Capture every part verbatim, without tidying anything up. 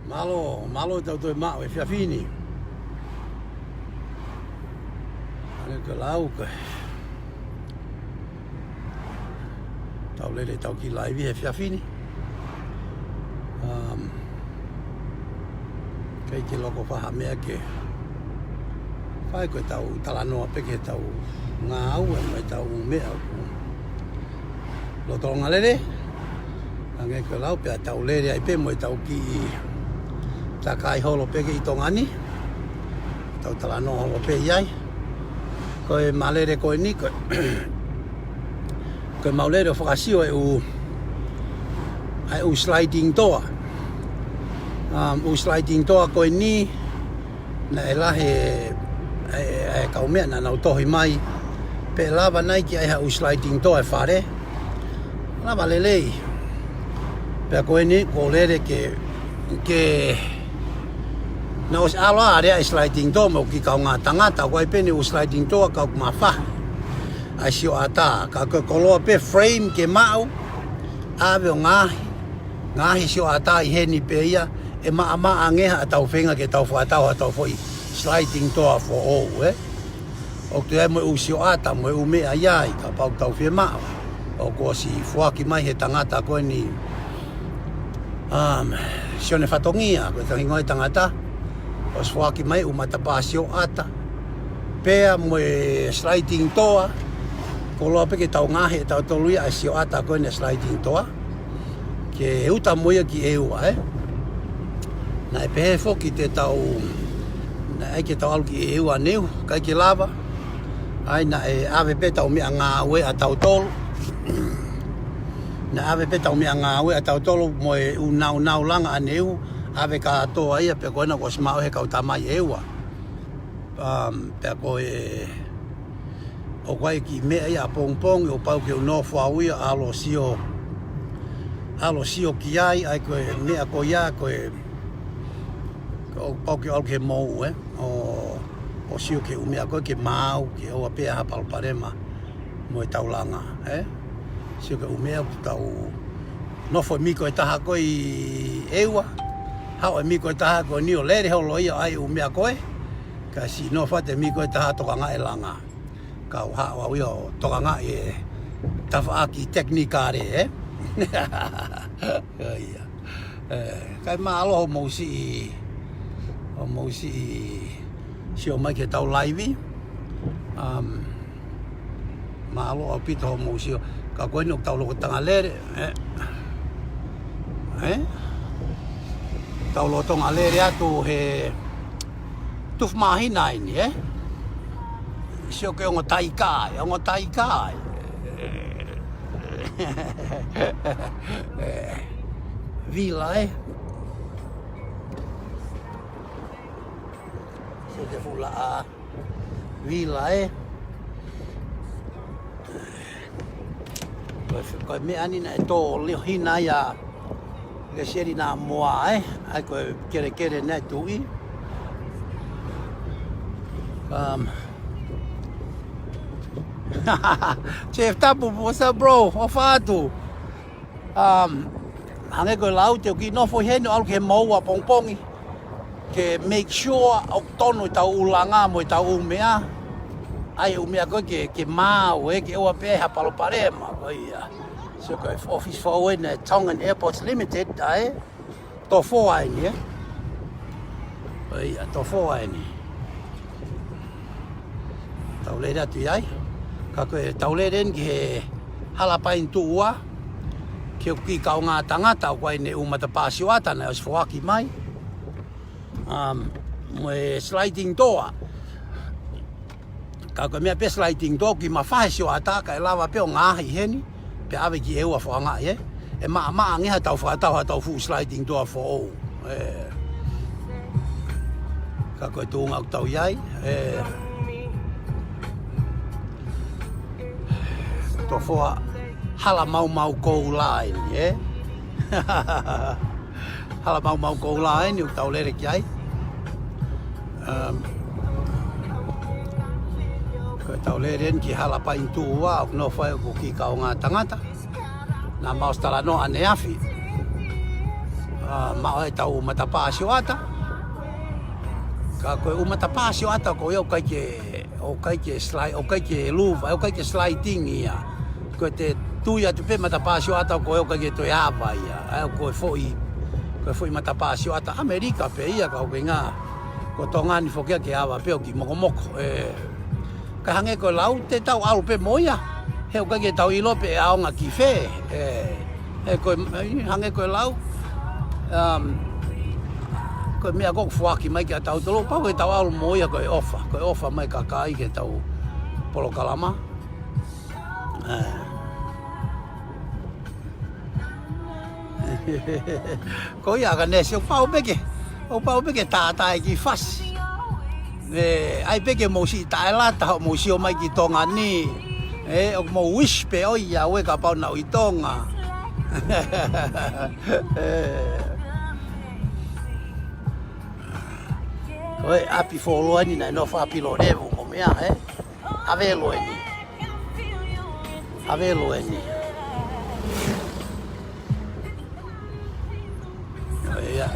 Mālō, mālō ʻetau toe maʻu he efiafi ni. Hangē ko e lau ko ē, tau lele ʻetau kiʻi laivi he efiafi ni. Um, ʻikai ke loko faha meʻa ke fai, ko ʻetau talanoa pē ki heʻetau ngāue mo ʻetau meʻa ʻoku lolotonga lele. Hangē ko e lau pē, tau lele ai pē mo ʻetau kiʻi takai holo pē ki ʻi Tonga ni. Tau talanoa holo pē ʻi ai. Ko e malele ko eni, ko, ko e mau lele ʻo fakasio e ʻū, ʻa e ʻū sliding door. Um, ʻū sliding door ko eni, naʻe lahi e, e, e kau meʻa naʻa nau tohi mai pe ʻe lava nai ke ʻi ai ha ʻū sliding door he fale. Lava lelei. Pea ko eni, ko e lele ke, ke, naʻe ʻosi ʻalu ʻa e aleaʻi sliding door mo e kiʻi kaungā tangata, ʻoku ʻi ai pē ʻene ʻū sliding door ka ʻoku mafahi ʻa e sioʻata. Ka ko e koloa pē frame ke maʻu, ʻave ʻo ngaohi, ngaohi sioʻata ʻi heni pē ia, ʻe maʻamaʻa ange haʻatau feinga ke tau fakatau haʻatau foʻi sliding door foʻou, ē? ʻOku toe ʻi ai mo e ʻū sioʻata, mo e ʻū meʻa ʻi ai, kapau ʻoku tau fiemaʻu. ʻOku ʻosi foaki mai he tangata ko eni, um, Sione Fatongia, ko e hingoa ʻo e tangata. ʻOsi foaki mai ʻū matapā sioʻata. Pea mo e sliding door, koloa pē ke tau ngaohi ʻe tautolu ia ʻa e sioʻata ko eni ʻa e sliding door. Ke uta mo ia ki ʻEua, ē? Naʻe pehē foki te tau, naʻe ʻai ke tau ʻalu ki ʻEua, Niu, ʻikai ke lava. ʻAi, naʻe ʻave pē ʻetau meʻangāue ʻatautolu. Naʻe ʻave pē ʻetau meʻangāue ʻatautolu mo e ʻū naunau langa ʻa Niu, ʻave kātoa ia pē ko ena kuo ʻosi maʻu he kau tama ʻi ʻEua. Um, pea ko e, ʻoku ʻi ai e kiʻi meʻa ia ʻapongipongi ʻoku pau ke u nofo au ia ʻo ʻalu ʻo sio, ʻalu ʻo sio ki ai, ʻa ia ko e meʻa ko ia, ko e, ʻoku pau ke u ʻalu ki he mou, ē? ʻO, ʻo sio ki he ʻū meʻa ko ē ke maau, ke ʻoua pē ha palopalema mo ʻetau langa, ē? Sio ki he ʻū meʻa ʻoku tau nofo e miko ʻe taha ko ē ʻi ʻEua, haʻu e miko ʻe taha ko eni ʻo lele holo ia ʻo ʻai e ʻū meʻa ko ē, ka siʻi nofo atu e miko ʻe taha ʻo tokangaʻi e langa. Ka u haʻu au ia ʻo tokangaʻi e tafaʻaki tekinikale, ē? ʻIo ia. Ē, kae mālō hoʻomou siʻi, hoʻomou siʻi sio mai ki heʻetau laivi. Um, mālō ʻaupito hoʻomou sio. Ka ko eni ʻoku tau lolotonga lele, ē? Ē? Tau lolotonga lele atu he tufu māhina eni, ē? Sio ki he ongo taika ē, ongo taika ē. Ē, vila, ē? Sio ki he fuʻu laʻā. Vila, ē? Ko e, ko e meʻa ni naʻe tō leo hina ia ʻa Lesieli Namoa, ē? ʻA ia ko e kelekele naʻe tuʻi. Um, Jeff Tapu, what's up, bro? ʻOfa atu. Um, hangē ko e lau, te u kiʻi nofo ʻi heni ʻo ʻalu ki he mou ʻapongipongi ke make sure ʻoku tonu ʻetau ʻū langa mo ʻetau ʻū meʻa. ʻAi e ʻū meʻa ko ē ke, ke maau, ē, ke ʻoua pē ha palopalema, ko ia. So ko e ʻōfisi foʻou eni ʻa e Tongan Airports Limited, ʻa e Tofoa eni, ē? ʻIo, Tofoa eni. Tau lele atu ʻi ai. Ka ko e tau lele eni ki he Hala Paini Tuʻu Ua, ki he kiʻi kaungā tangata ʻoku ʻi ai ʻene ʻū matapā sioʻata naʻe ʻosi foaki mai. Um, mo e sliding door. Ka ko e meʻa pē sliding door, kiʻi mafahi sioʻata, kae lava pē ʻo ngaohi ʻi heni, pea ʻave ki ʻEua ʻo foaki ange, ē? ʻE maʻamaʻa ange haʻatau fakatau haʻatau fuʻu sliding door foʻou. Ē. Ka ko e tuʻunga ʻoku tau ʻi ai, ē. Tofoa, Hala Maumau Koula eni, ē? Hala Maumau Koula eni ʻoku tau lele ki ai. Um, ko e tau lele eni ki Hala Paini Tuʻu Ua, ʻoku nofo ai ʻeku kiʻi kaungā tangata. Naʻa mau ʻosi talanoa ʻaneafi. ʻA, maʻu ai ʻetau matapā sioʻata. Ka ko e ʻū matapā sioʻata ko ia ʻoku ʻikai ke, ʻoku ʻikai ke slide, ʻoku ʻikai ke luva, ʻoku ʻikai ke sliding ia. Ko e tui atu pē matapā sioʻata ko ia ʻoku ʻikai ke toe ava ia. ʻA ia ko e foʻi, ko e foʻi matapā sioʻata ʻAmelika pē ia ka ʻoku ʻikai ngā. Ko Tonga ni foki ia ke ava pē ʻo kiʻi mokomoko. ʻE, ka hangē ko e lau te tau ʻalu pē mo ia. He ʻoku ʻikai ke tau ʻilo pe ʻe ʻaonga ki fē. ʻE, he ko e, ʻe, hangē ko e lau. Um, ko e meʻa ko ē ʻoku foaki mai kia tautolu, pau ke tau ʻalu mo ia ko e ʻofa. Ko e ʻofa mai kakai ki heʻetau polokalama. ʻE. Ko ia ʻAkanesi, ʻoku pau pē ke, ʻoku pau pē ke tātā e kiʻi fasi. ʻE, ʻai pē ke mou siʻi taʻelata hoʻomou sio mai ki Tonga ni. ʻE, ʻoku mou wish pē ʻoiauē kapau naʻa ku ʻi Tonga. ʻE. Ko e ʻapi foloa ni naʻe nofo ʻapi Lolevu mo meʻa, ē? ʻAve loeni. ʻAve loeni. ʻIo.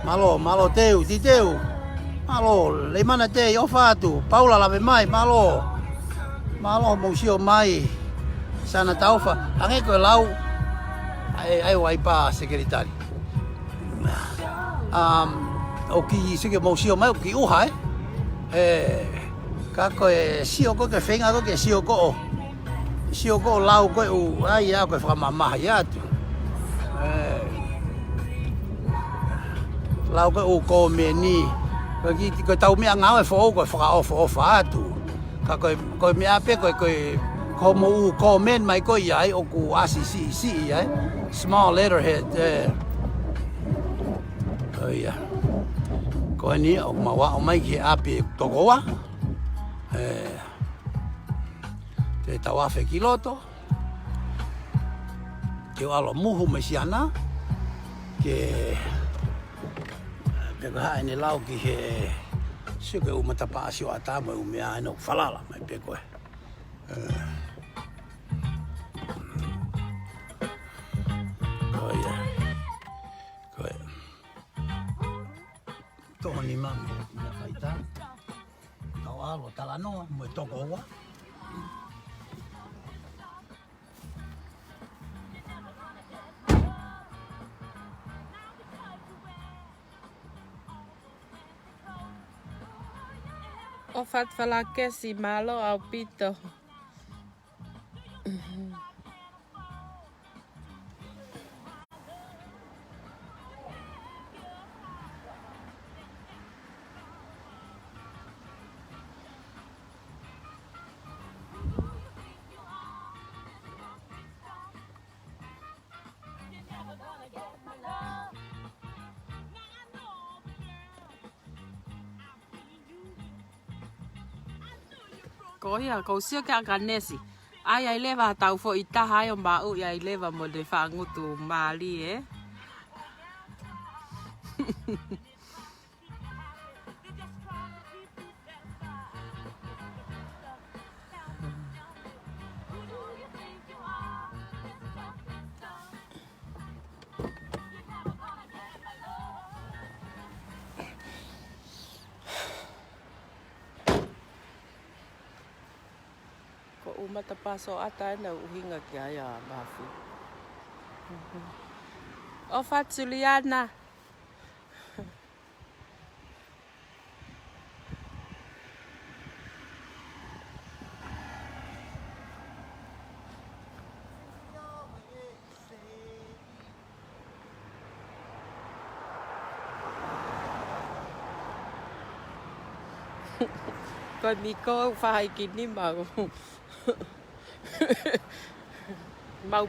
Mālō, mālō Teu, Titeu. Mālō, Leimana Tei, ʻofa atu. Paula lave mai, mālō. Mālō, mou sio mai. Sana Taufa, hangē ko e lau. ʻAi, ʻai ʻo ʻai pā sekelitali. Um, ʻoku kiʻi sio ke mou sio mai, ʻoku kiʻi ʻuha, ē? ʻE, ka ko e sio ko ē ke feinga ko ē ke sio ko ē. Sio ko ē lau ko ē ʻū, ʻai ia ko e fakamamahi atu. ʻE, lau ko ē ʻū kōmeni. Ko e kiʻi, ko ʻetau meʻangāue foʻou ko e fakaʻofoʻofa atu. Ka ko e, ko e meʻa pē ko e, ko e, ko hoʻomou comment mai ko ia ai ʻoku ʻasi siʻisiʻi ai. Small letterhead, ē. ʻIo. Ko eni ʻoku mau aʻu mai ki he ʻapi ʻe toko ua. ʻE, te tau afe ki loto. Ke u ʻalu ʻo muhu mei Siana. Ke Pea ko e hā ʻene lau ki he sio ki he ʻū matapā sioʻata mo e ʻū meʻa ʻena ʻoku falala mai pē ko ē. ʻE. Ko ia. Ko ia. Tō ni mamo, na faita. Tau ʻalu ʻo talanoa mo e toko ua. ʻOfa atu Falakesi, mālō ʻaupito. Ko ia, ko u sio ki ʻAkanesi. ʻAi, ʻai leva ha tau foʻi taha ai ʻo maʻu ʻi ai leva mo e faʻa ngutu mali, ē? Ko e ʻū matapā sioʻata ʻena ʻoku ʻuhinga ki ai ʻa Mafi. ʻOfa atu Suliana. Ko e miko faʻahi ki ni mau. Mau,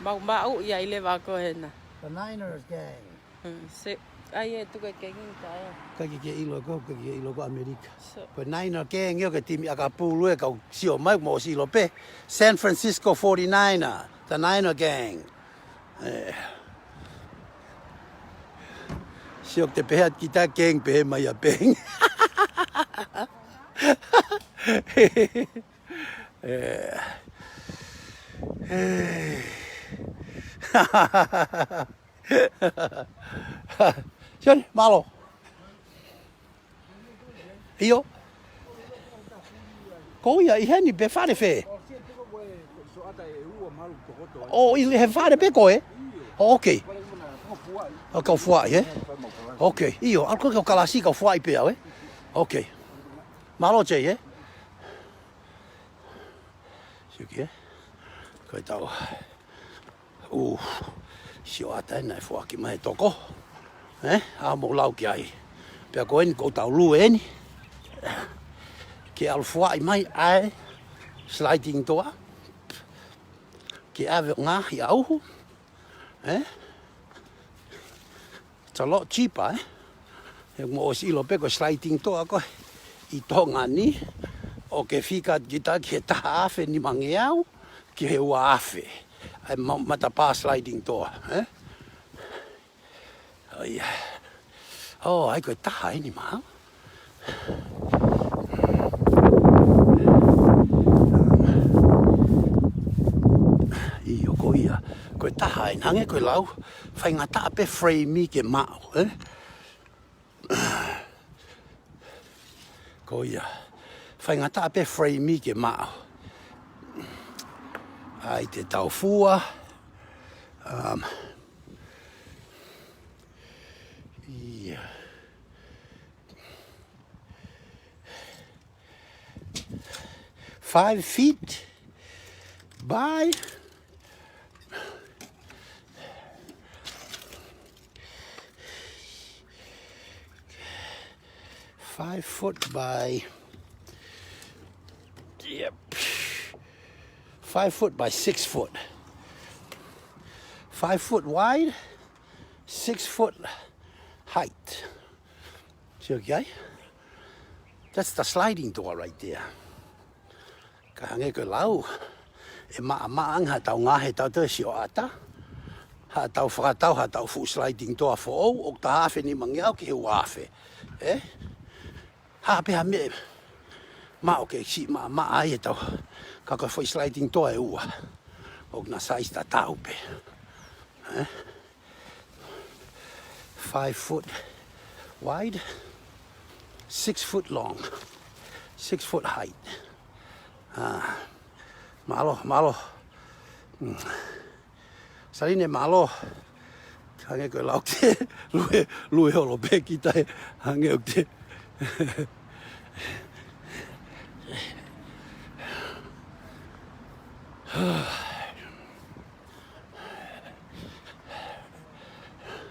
mau maʻu ia ʻi leva ko ena. The Niners gang. Hmm, se, ai e tuku e kengi ta e. Ka ke ke ʻilo ko, ka ke ʻilo ko ʻAmelika. So. Ko e Niner gang ʻio ko e timi ʻakapulu ē kau sio mai mo sio pē. San Francisco forty-niner, the Niner gang. ʻE. Sio te pehē atu kita keng pehē mai ʻa peng. ʻE. Sione, mālō. ʻIo. Ko ia ʻi heni pe fale fē? ʻO ʻi he fale pē ko ē? ʻO, okay. ʻO kau fuaʻi, ē? Okay, ʻio, ʻalu ko ē ki he kalasi kau fuaʻi pē au, ē? Okay. Mālō Jay, ē? Siuki, ē? Ko e tau. ʻU, sioʻata ē naʻe foaki mai ʻe Toko. Ē? ʻA mou lau ki ai. Pea ko eni ʻoku tau lue eni. Ke ʻalu fuaʻi mai ʻa e sliding door. Ke ʻave ʻo ngaahi ʻa uhu. Ē? It's a lot cheaper, ē? He mou ʻosi ʻilo pē ko e sliding door ko ē ʻi Tonga ni, ʻoku fika kita ki he taha afe nimangeau ki he ua afe. ʻA e ma-, matapā sliding door, ē? ʻO ia. ʻO, ʻai ko e taha eni mā. ʻIo ko ia. Ko e taha eni hangē ko e lau. Faingataʻa pē frame ke maʻu, ē? Ko ia. Faingataʻa pē frame ke maʻu. ʻAi te tau fua. Um, ia. Five feet by five foot by, yep, five foot by six foot. Five foot wide, six foot height. Sio ki ai? That's the sliding door right there. Ka hangē ko e lau, ʻe maʻamaʻa ange haʻatau ngaahi ʻetau toe sioʻata, haʻatau fakatau haʻatau fuʻu sliding door foʻou, ʻoku taha afe nimangeau ki he ua afe. Ē? Hā pē ha meʻa maʻu ke siʻi maʻamaʻa ai ʻetau, ka ko e foʻi sliding door ʻe ua. ʻOku na size tatau pē. Ē? Five foot wide, six foot long, six foot height. Ah, mālō, mālō. Mm. Saline mālō. Hangē ko e lau ke lue, lue holo pē kita ē. Hangē ʻoku te.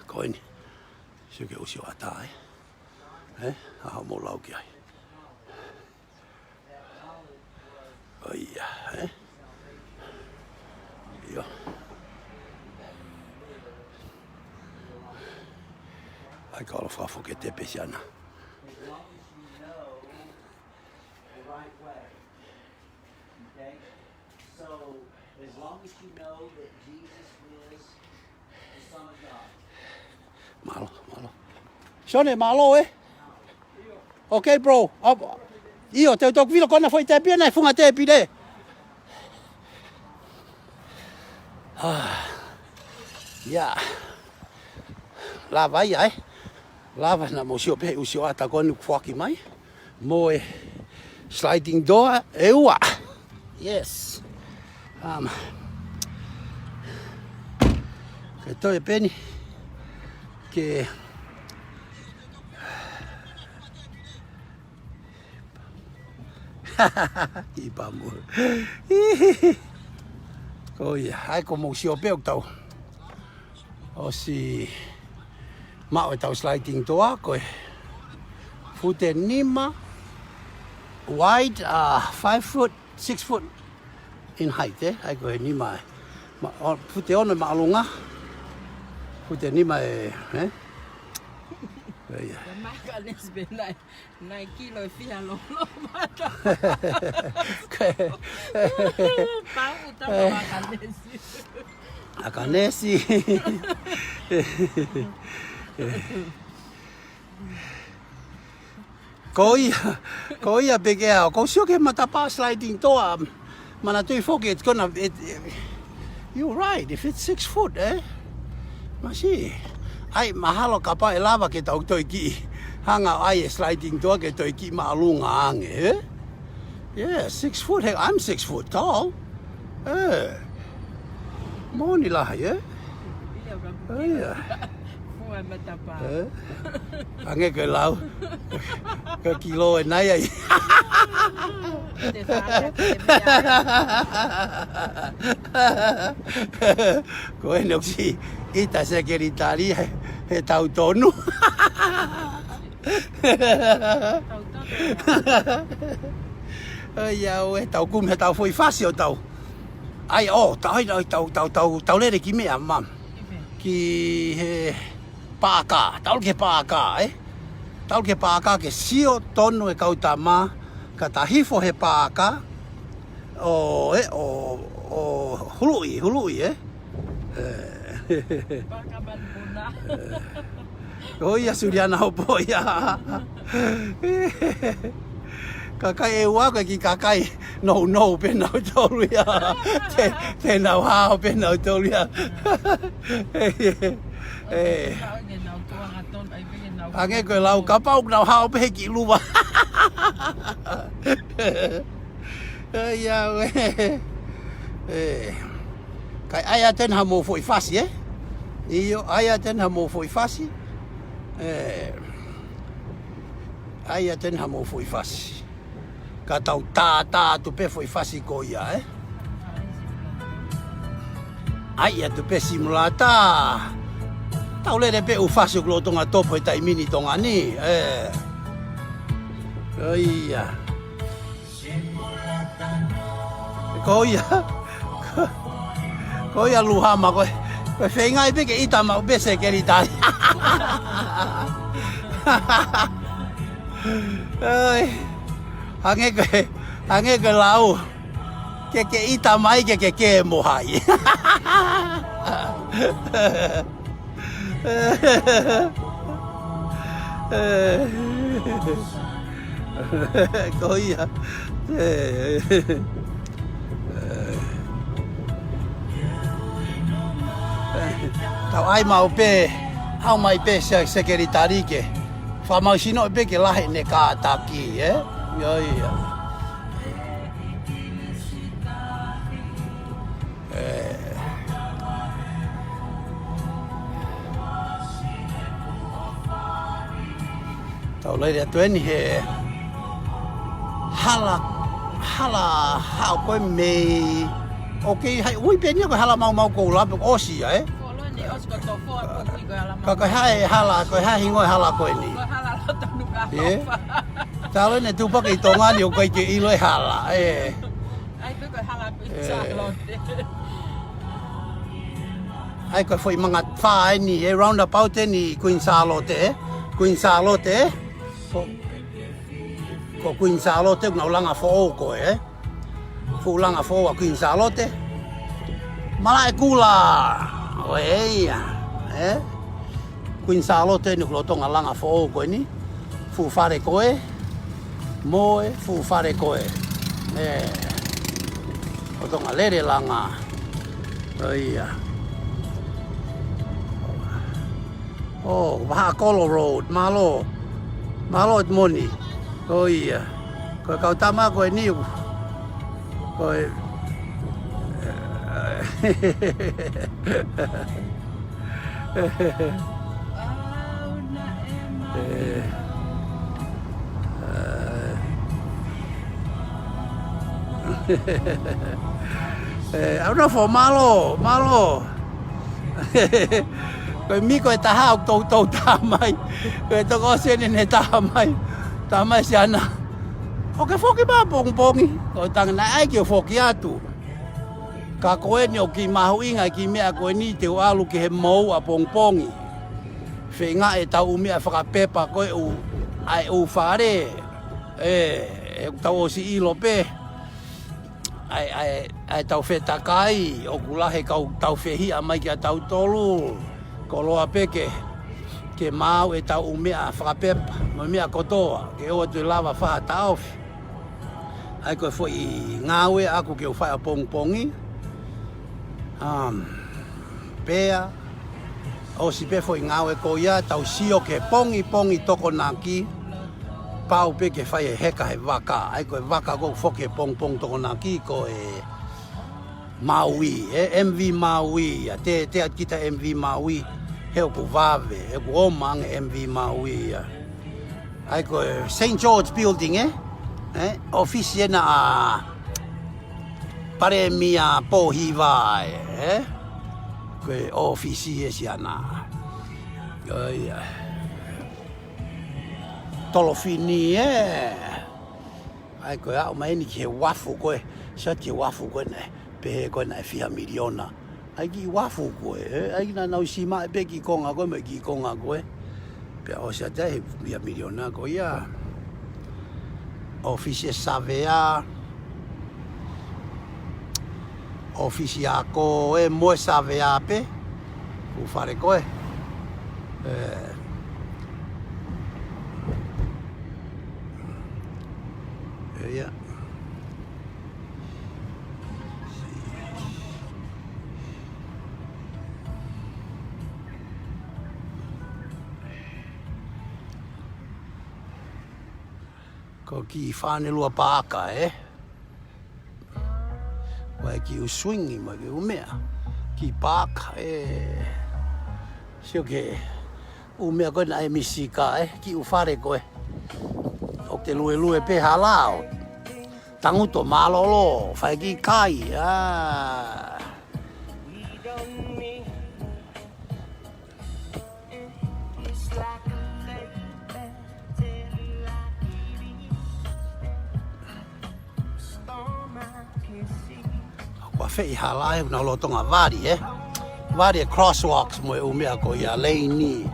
Ko eni. Sio ki he ʻū sioʻata ē. Ē? ʻA mou lau ki ai. ʻO ia, ē? ʻIo. ʻAi ka ʻalu fakafoki e tepi siana. Okay? So, as long as you know that Jesus is the Son of God. Mālō, mālō. Sione, mālō, ē? Okay, bro. Up. ʻIo, te u toki vilo ko ena foʻi tepi ena, e funga tepi lē. Ah. Ia. Lava ia, ē? Lava naʻa mou sio pē ʻū sioʻata ko eni ʻoku foaki mai. Mo e sliding door ʻe ua. Yes. Um, ke toe pē eni. Ke ʻi pamu. Ko ia, ʻai ko mou sio pē ʻoku tau ʻosi maʻu ʻetau sliding door, ko e fute nima wide, uh, five foot, six foot in height, ē? ʻAi ko e nima, ē? Ma-, ʻo, fute ono māʻolunga, fute nima ē, ē? Ko ia. Naʻe kilo ʻe fiha lolo mata. Pau uta makanesi. Akanesi. Ko ia, ko ia pē ke au. Ko sio ki he matapā sliding door. Manatuʻi foki, it's gonna, it, it, You're right, if it's six foot, eh? Masi. ʻAi, mahalo kapau ʻe lava ke tau toe kiʻi hanga ʻo ʻai e sliding door ke toe kiʻi māʻolunga ange, eh? Yeah, six foot. Hey, I'm six foot tall. Eh. Moʻoni lahi, eh? ʻIo, ka ʻIo. Fua matapā. Eh? Ange ke lau. Ke kilo e nai ai. Te fata ke mea. Ko ʻene ʻosi ʻita sekelitali he, he tau tonu. Tau tonu. ʻAi, ʻa e tau kumi he tau foʻi fasi ʻo tau. ʻAi, ʻo, tau, ʻai, ʻai, tau, tau, tau, tau lele ki meʻa, mam. Ki he paaka, tau ki he paaka, eh? Tau ki he paaka ke sio tonu e kau tama, ka ta hifo he paaka, ʻo, eh, ʻo, ʻo huluʻi, huluʻi, eh? Eh. Paaka manupuna. Eh. Ko ia Suliana hopo ia. Kakai ʻe ua ko e kiʻi kakai nounou pē nautolu ia. Te, te nau hao pē nautolu ia. Eh. Ange ko e lau kapau nau hao pē he kiʻi luva. ʻAi, ʻa e. Eh. Kae ʻai atu eni ha mou foʻi fasi, eh? ʻIo, ʻai atu eni ha mou foʻi fasi. Eh. ʻAi atu eni ha mou foʻi fasi. Ka tau tātā atu pē foʻi fasi ko ia, eh? ʻAi atu pē simulata. Tau lele pē ʻū fasi ʻoku lolotonga topo he taimi ni Tonga ni, eh. ʻAi, ʻa. Ko ia. Ko ia Luhama ko e. Ko e feingaʻi pē ke ʻita maʻu pē sekelitali. ʻAi. Ange ko e, ange ko e lau. Ke ke ʻita mai ke ke ke mo hai. Ko ia. Tau ʻai maʻu pē, haʻu mai pē se, sekelitali ke. Fakamālohisinoʻi pē ke lahi ʻene kātaki, eh? ʻIo, ʻio. Eh. Tau lele atu eni he hala, hala, haʻu ko e mei. ʻOku ʻi ai, ui pē eni ia ko e hala maumau ko ula pe ʻosi ia, eh? Ko ʻosi ko Tofoa ko ui ko e hala maumau. Ka ko e hā e hala, ko e hā e hingoa e hala ko eni? Ko e hala Lotonukaʻalofa. Eh? Tala ne tupa ke ʻi Tonga ni ʻoku ʻikai ke ʻilo e hala, eh. ʻAi pē ko e hala Queen Sālote. ʻAi ko e foʻi manga fā eni, e roundabout eni Queen Sālote, eh? Queen Sālote, eh? Ko, ko Queen Sālote, ʻoku nau langa foʻou ko e, eh? Fuʻu langa foʻou ʻa Queen Sālote. Malaʻekula. ʻO ia, eh? Queen Sālote eni ʻoku lolotonga langa foʻou ko eni. Fuʻu fale ko e. Mo e fuʻu fale ko e. Eh. Lolotonga lele langa. ʻO ia. ʻO, Vahaʻakolo Road, mālō. Mālō ʻEtimoni. ʻO ia. Ko e kau tama ko eni. Ko e. Eh. Eh, ʻaunofo, mālō, mālō. Ko e miko ʻe taha ʻoku toutou tā mai. Ko e toko ʻosi eni ne tā mai. Tā mai siana. ʻOku ke foki mai ʻapongipongi. ʻO tangi naʻe ʻai ke u foki atu. Ka ko eni ʻoku kiʻi mahuʻinga e kiʻi meʻa ko eni te u ʻalu ki he mou ʻapongipongi. Feinga e tau ʻū meʻa fakapepa ko e ʻū, ʻa e ʻū fale. Eh, ʻoku tau ʻosi ʻilo pē. ʻAi, ʻai, ʻai tau fetakai, ʻoku lahi e kau tau fehiʻa mai kia tautolu. Koloa pē ke, ke maau e tau ʻū meʻa fakapepa, mo e meʻa kotoa, ke ʻoua toe lava faha taʻofi. ʻAi ko e foʻi ngāue ʻaku ke u fai ʻapongipongi. Um, pea, ʻosi pē foʻi ngāue ko ia, tau sio ki he pongipongi Tokonaki, pau pē ke fai e heka he vaka, ʻa ia ko e vaka ʻoku foki he pongipongi Tokonaki ko e Maui, e M V Maui, ʻa te, te atu kita M V Maui, he ʻoku vave, he ʻoku ʻomange M V Maui, ʻa. ʻA ia ko e Saint George Building, ē? Ē? ʻŌfisi ena ʻa Palēmia Pōhiva, ē? Ko e ʻōfisi ē siana. ʻOi, ʻa. Tolofini, ē? ʻA ia ko e aʻu mai eni ki he uafu ko ē, sio ki he uafu ko ē naʻe, pehē ko ē naʻe fiha miliona. ʻA ia kiʻi uafu ko ē, ē, ʻa ia naʻa nau ʻosi maʻu pē kiʻi konga ko ē, mo e kiʻi konga ko ē. Pea ʻosi atu ai he fiha miliona ko ia. ʻŌfisi e savea. ʻŌfisi ako ē mo e savea pē. Fuʻu fale ko ē. Ē. Ē, ia. Ko e kiʻi fānelua paaka, ē? Ko e kiʻi ʻū swing mo e kiʻi ʻū meʻa. Kiʻi paaka, ē. Sio ki he ʻū meʻa ko ē naʻe misi ka, ē? Kiʻi ʻū fale ko ē. ʻOku te luelue pē hala ʻo tangutu mālōlō, fai kiʻi kai, ā. Ko e feʻi hala ē, ʻoku nau lolotonga vali, ē? Vali e crosswalks mo e ʻū meʻa ko ia, leini.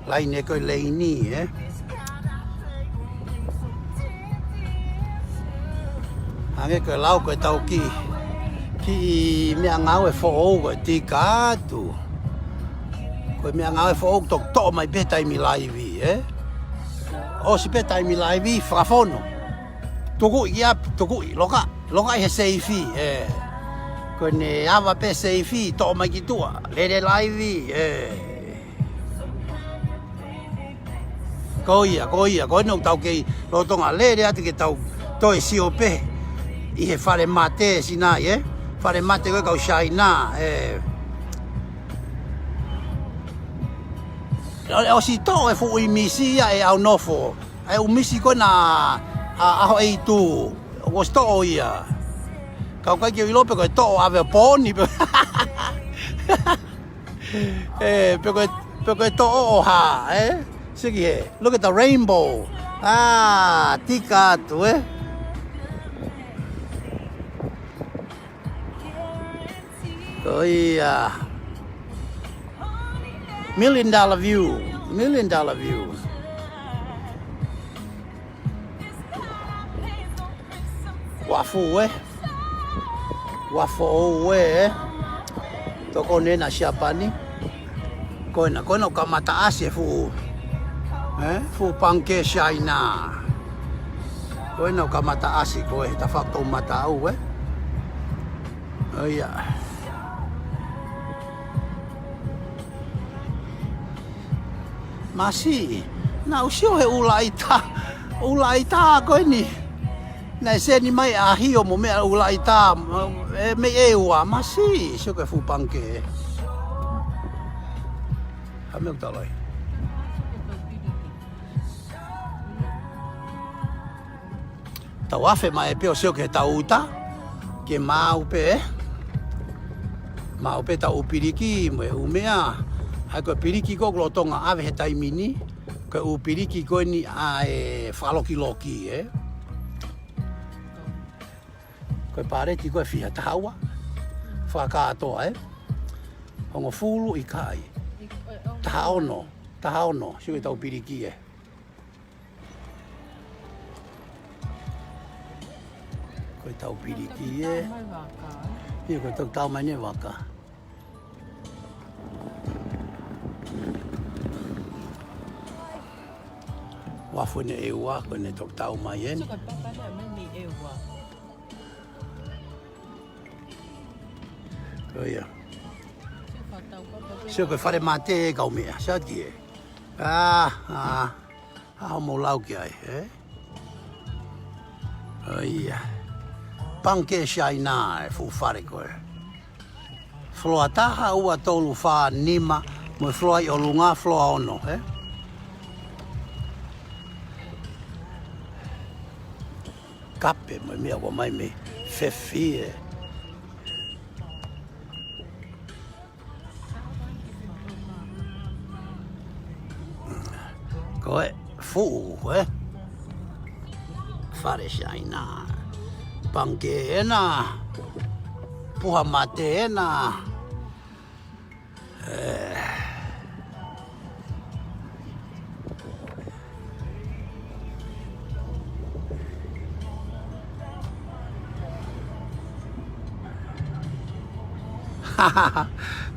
Laine ko e leini, ē? Hangē ko e lau ko ē ʻetau kiʻi, kiʻi meʻangāue foʻou ko e tika atu. Ko e meʻangāue foʻou toki toʻo mai pē taimi laivi, ē? ʻOsi pē taimi laivi, fakafonu. Tukuʻi ki ʻapi, tukuʻi, loka, loka ʻi he seifi, ē. Ko ʻene ava pē seifi, toʻo mai ki tuʻa, lele laivi, ē. Ko ia, ko ia, ko ena ʻoku tau kei lolotonga lele atu ke tau toe sio pē ʻi he fale mate Sinai, ē? Fale mate ko ē kau Siaina, ē. ʻO, ʻosi toʻo e fuʻu ʻīmisi ia ʻe ʻAunofo. ʻA e ʻū ʻīmisi ko ena ʻa, ʻa ʻAhoʻeitu. ʻOsi toʻo ia. Kau ʻikai ke u ʻilo pe ko e toʻo ʻave ʻo pō ni pe. Ē, pe ko e, pe ko e toʻo ʻo hā, ē? Siki he, look at the rainbow. Ā, tika atu, ē? Ko ia. Million dollar view. Million dollar view. Uafu ē. Uafu ʻo ē. Tokoni ena Siapani. Ko ena, ko ena ʻoku kamata ʻasi e fuʻu, ē? Fuʻu pangikē Siaina. Ko ena ʻoku kamata ʻasi ko ē, tafaʻaki toʻomataʻu, ē? ʻOi ia. Masiʻi, naʻa ku sio he ʻū laʻitā, ʻū laʻitā ko eni. Naʻe seni mai ʻa Hio mo meʻa ʻū laʻitā, ē, mei ʻEua, masiʻi, sio ki he fuʻu pangikē. Hā e meʻa ʻoku tau ʻai? Tau afe mai pē ʻo sio ki he tau uta, ke maʻu pē, ē? Maʻu pē ʻetau ʻū piliki mo e ʻū meʻa. ʻA ia ko e piliki ko ē ʻoku lolotonga ʻave he taimi ni, ko e ʻū piliki ko eni ʻa e fakalokiloki, ē? Ko e paleti ko ē fiha, taha ua? Fakakātoa, ē? Hongofulu ʻikai. Taha ono, taha ono, sio ki he tau piliki, ē? Ko e tau piliki, ē. Ia, ko e toki tau mai eni e vaka. Uafu eni ʻEua, ko ʻene toki tau mai eni. Ko ia. Sio ko e fale mate ē, kau meʻa. Sio ki ē. Ah, ah. Ah, hoʻomou lau ki ai, ē? ʻO ia. Pangikē Siaina e fuʻu fale ko ē. Floor taha, ua, tolu, fā, nima, mo e floor ʻi ʻolunga, floor ono, ē? Kape mo e meʻa ʻoku ʻomai mei fefie. Ko e fuʻu, ē? Fale Siaina. Pangikē ena. Puha mate ena. Ē.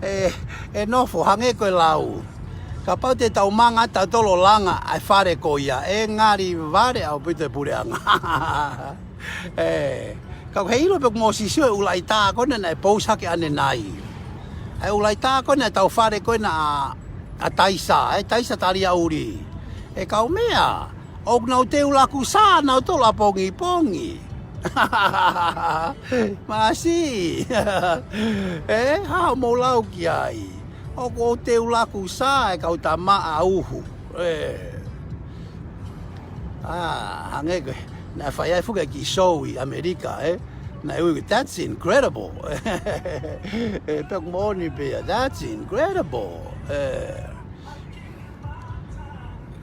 ʻE, ʻe nofo, hangē ko e lau. Kapau te tau manga tautolu ʻo langa ʻa e fale ko ia, ʻe ngali vale ʻaupito e puleʻanga. Ē, ka ʻoku ke ʻilo pē ʻoku mou sio e ʻū laʻitā ko ena naʻe post hake ʻanenai. ʻA e ʻū laʻitā ko ena ʻetau fale ko ena ʻa, ʻa Taisa, ē, Taisa Taliaʻuli. ʻE kau meʻa, ʻoku nau teu laku sā nautolu ʻapongipongi. Masiʻi. Ē, hā hoʻomou lau ki ai. ʻOku ou teu laku sā e kau tama ʻa Uhu. Ē. Ah, hangē ko ē naʻe fai ai fuʻu kiʻi show ʻi ʻAmelika, ē? Naʻe ui, that's incredible. Ē, pea ʻoku moʻoni pē ia, that's incredible. Ē.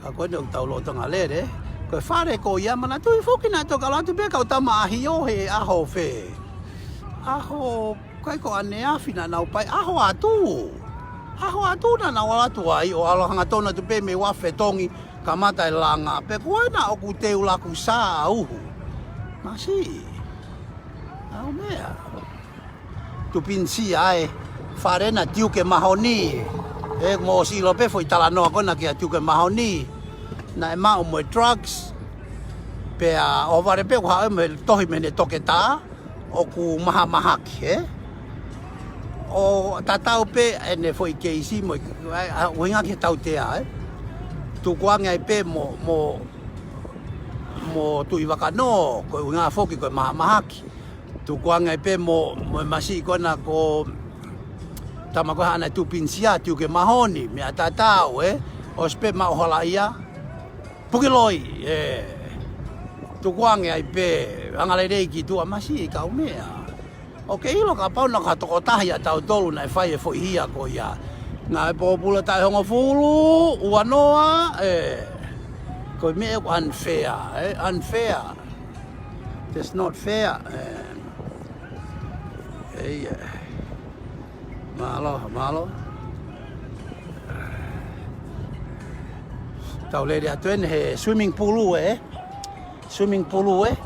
Ka ko eni ʻoku tau lolotonga lele, ko e fale ko ia, manatuʻi foki naʻe toki ʻalu atu pē kau tama ʻa Hio he ʻaho fē. ʻAho, ʻikai ko ʻaneafi naʻa nau pai, ʻaho Atu. ʻAho Atu naʻa nau ʻalu atu ai, ʻo ʻalu hangatonu atu pē mei he uafu fetongi, kamata e langa, pea ko ena ʻoku teu laku sā ʻa Uhu. Masiʻi. ʻAu meʻa. Tupinitia e fale na Tiuke Mahoni. Ē, mou ʻosi ʻilo pē foʻi talanoa ko ena kia Tiuke Mahoni. Naʻe maʻu mo e drugs. Pea ʻohovale pē ʻoku haʻu mo e tohi mei heʻene toketā ʻoku mahamahaki, ē? ʻO tatau pē ʻene foʻi keisi mo e, ʻa, ʻuhinga ki he tautea, ē? Tukuange ai pē mo, mo, mo Tuʻivakanō, ko e ʻuhinga foki ko e mahamahaki. Tukuange ai pē mo, mo e masiʻi ko ena ko e tama ko ē haʻana Tupinitia, Tiuke Mahoni, meʻa tatau, ē? ʻOsi pē maʻu halaʻia, puke loi, ē. Tukuange ai pē, angalelei ki tuʻa, masiʻi kau meʻa. ʻOku ke ʻilo kapau naʻe ʻi ai ha tokotaha ʻia tautolu naʻe fai e foʻi hia ko ia. Naʻe pōpula taʻe hongofulu, ua noa, ē. Ko e meʻa ʻoku unfair, ē, unfair. That's not fair, ē. ʻEi, ē. Mālō, mālō. Tau lele atu eni he swimming pool, ē. Swimming pool, ē.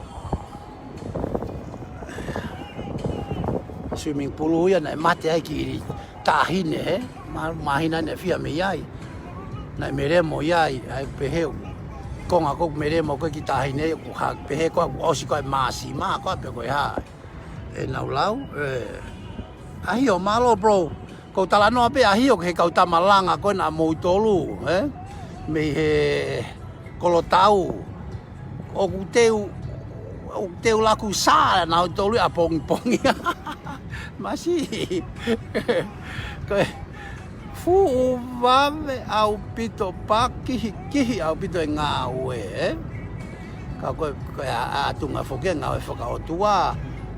Swimming pool ia naʻe mate ai kiʻi taʻahine, ē. Mā-, māhina naʻe fia mei ai. Naʻe melemo ia ai, ʻa e pehē ʻoku konga ko ē melemo ko ē kiʻi taʻahine, ʻoku hā, pehē ko ē ʻosi ko ē māsima, ko ā pē ko e hā. ʻE nau lau, ē. ʻA Hio, mālō, bro. Ko e talanoa pē ʻa Hio ki he kau tama langa ko ena ʻa moutolu, ē? Mei he Kolotau. ʻOku teu, ʻoku teu laku sā nautolu ʻapongipongi. Masiʻi. Ko e fuʻu vave ʻaupito, pakihikihi ʻaupito e ngāue, ē? Ka ko e, ko e ʻa, ʻa tuʻunga foki e ngāue fakaʻotua,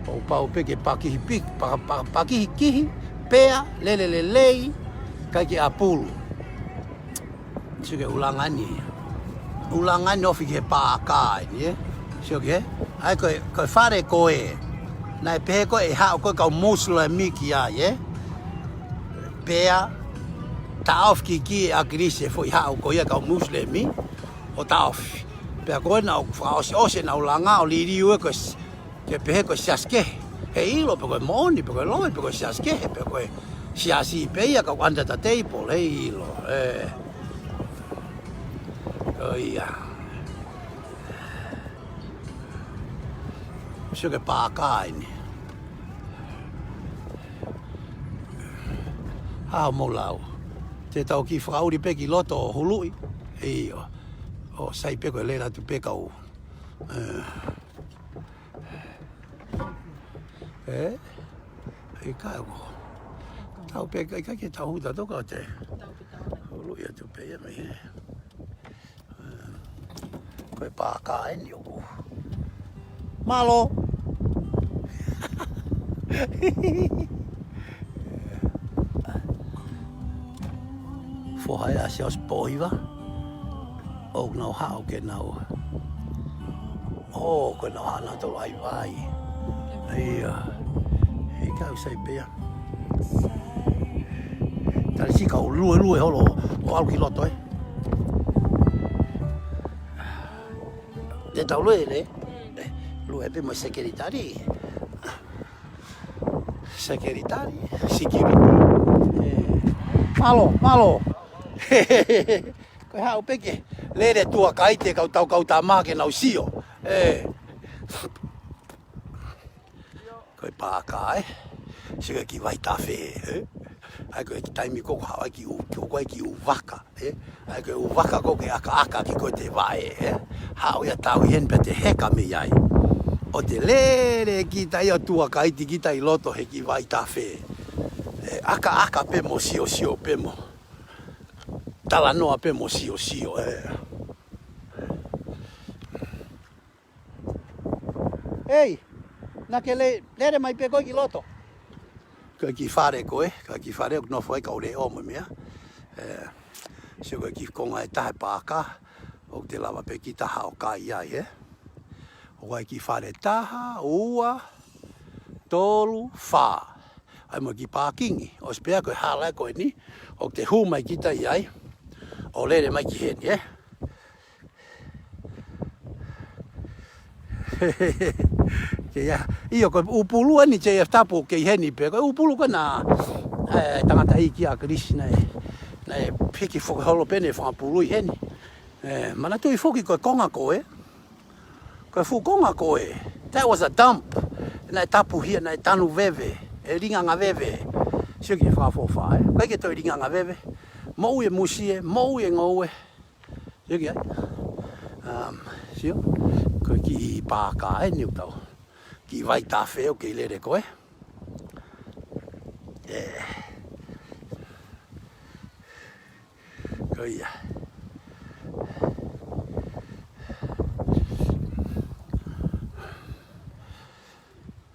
ʻoku pau pē ke pakihi pik-, pa-, pa-, pakihikihi, pea, lele lelei, ʻikai ke ʻapulu. Sio ki he ʻulunga ni. ʻUlunga ni ofi ki he paaka eni, ē? Sio ki he, ʻa ia ko e, ko e fale ko ē. Naʻe pehē ko ē ʻe haʻu ko ē kau Muslim ki ai, ē? Pea, taʻofi ki he ʻakilisi e foʻi haʻu ko ia kau Muslim, ʻo taʻofi. Pea ko ena ʻoku fakaʻosiʻosi ʻenau langa ʻo liliu ē ko e s-, ke pehē ko e siasi kehe. Heiʻilo pe ko e moʻoni, pe ko e loi, pe ko e siasi kehe, pe ko e siasi pē ia ka ʻoku under the table, heiʻilo, ē. Ko ia. Sio ki he paaka eni. ʻAho mo lau. Te tau kiʻi fakaʻuli pē ki loto ʻo huluʻi. ʻIo. ʻO sai pē ko e lele atu pē kau. ʻE? ʻIkai ko. Tau pē, ʻikai ke tau huta toka te. Huluʻi atu pē ia mai. Ko e pāka eni ʻoku. Mālō. Foha ia ʻa Siaosi Pōhiva. ʻOku nau haʻu ke nau. ʻO, ko e nau haʻu nau tolo ai vai. ʻIo. ʻIkai ʻoku sai pē ia. Tali si kau luelue holo ʻo ʻalu ki loto ē. Te tau lele. Lue pē mo e sekelitali. Sekelitali, security. Mālō, mālō. Ko e haʻu pē ke lele tuʻa kae ʻai e kau tau kau tama ke nau sio. ʻE. Ko e pāka ē. Sio ki he kiʻi vai tafe ē. ʻAi ko e kiʻi taimi ko ē ʻoku haʻu ai e kiʻi ʻū, ko e kiʻi ʻū vaka ē. ʻAi ko e ʻū vaka ko ē ke ʻakaʻaka ki ko ē te vaʻe ē. Haʻu ia tau ʻi heni pea te heka mei ai. ʻO te lele kita ia tuʻa kae ʻai kita ʻi loto he kiʻi vai tafe. ʻE ʻakaʻaka pē mo siosio pē mo. Talanoa pē mo siosio ē. ʻEi, naʻa ke le-, lele mai pē koe ki loto. Ko e kiʻi fale ko ē, ko e kiʻi fale ʻoku nofo ai e kau leʻo mo e meʻa. ʻE, sio ko e kiʻi konga ʻe taha e pāka, ʻoku te lava pē kita haʻu ʻo kai ai, ē. ʻOku ʻi ai e kiʻi fale taha, ua, tolu, fā. ʻAi mo e kiʻi pākingi, ʻosi pē ia ko e hala ko eni, ʻoku te hū mai kita ʻi ai, ʻo lele mai ki heni, ē. Ke ia, ʻio, ko e ʻū pulu eni J F Tapu kei heni pē, ko e ʻū pulu ko ena, ē, tangataʻeiki ʻa Kilisi naʻe, naʻe piki foki holo pē ʻene fanga pulu ʻi heni. Ē, manatuʻi foki ko e konga ko ē, ko e fuʻu konga ko ē, that was a dump. Naʻe tapuhia, naʻe tanu veve, ʻe linganga veve. Sio ki he fakaʻofoʻofa, ē. ʻIkai ke toe linganga veve. Moʻui e musie, moʻui e ngoue. Sio ki ai. Um, sio. Ko e kiʻi pāka eni ʻoku tau. Kiʻi vai tafe ʻoku kei lele ko ē. ʻE. Ko ia.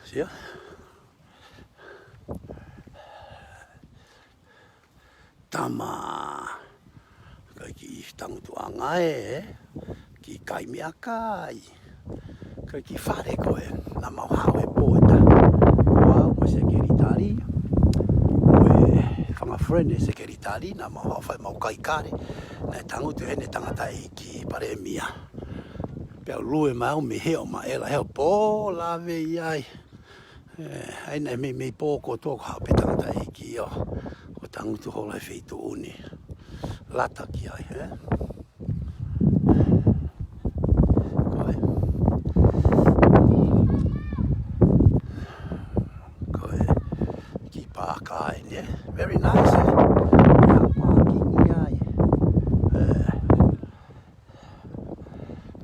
Sio. Tama. Ko e kiʻi tangutuʻanga ē, kiʻi kai meʻakai. Ko e kiʻi fale ko ē, naʻa mau haʻu he pō ʻe taha. Ko au mo e sekelitali, mo e fanga friend e sekelitali, naʻa mau haʻu fai mau kai kale. Naʻe tangutu heni e tangataʻeiki palēmia. Pea u lue mai au mei hē ʻo maʻela hē ʻo pō lave ʻi ai. ʻE, ʻai naʻe meimei pō ko ē tuʻa ko e haʻu pē tangataʻeiki ʻo, ʻo tangutu holo he feituʻu ni. Lata ki ai, ē? Ko e. Ko e. Kiʻi pāka eni, ē? Very nice, ē? Te haʻu pākingi ai. ʻE.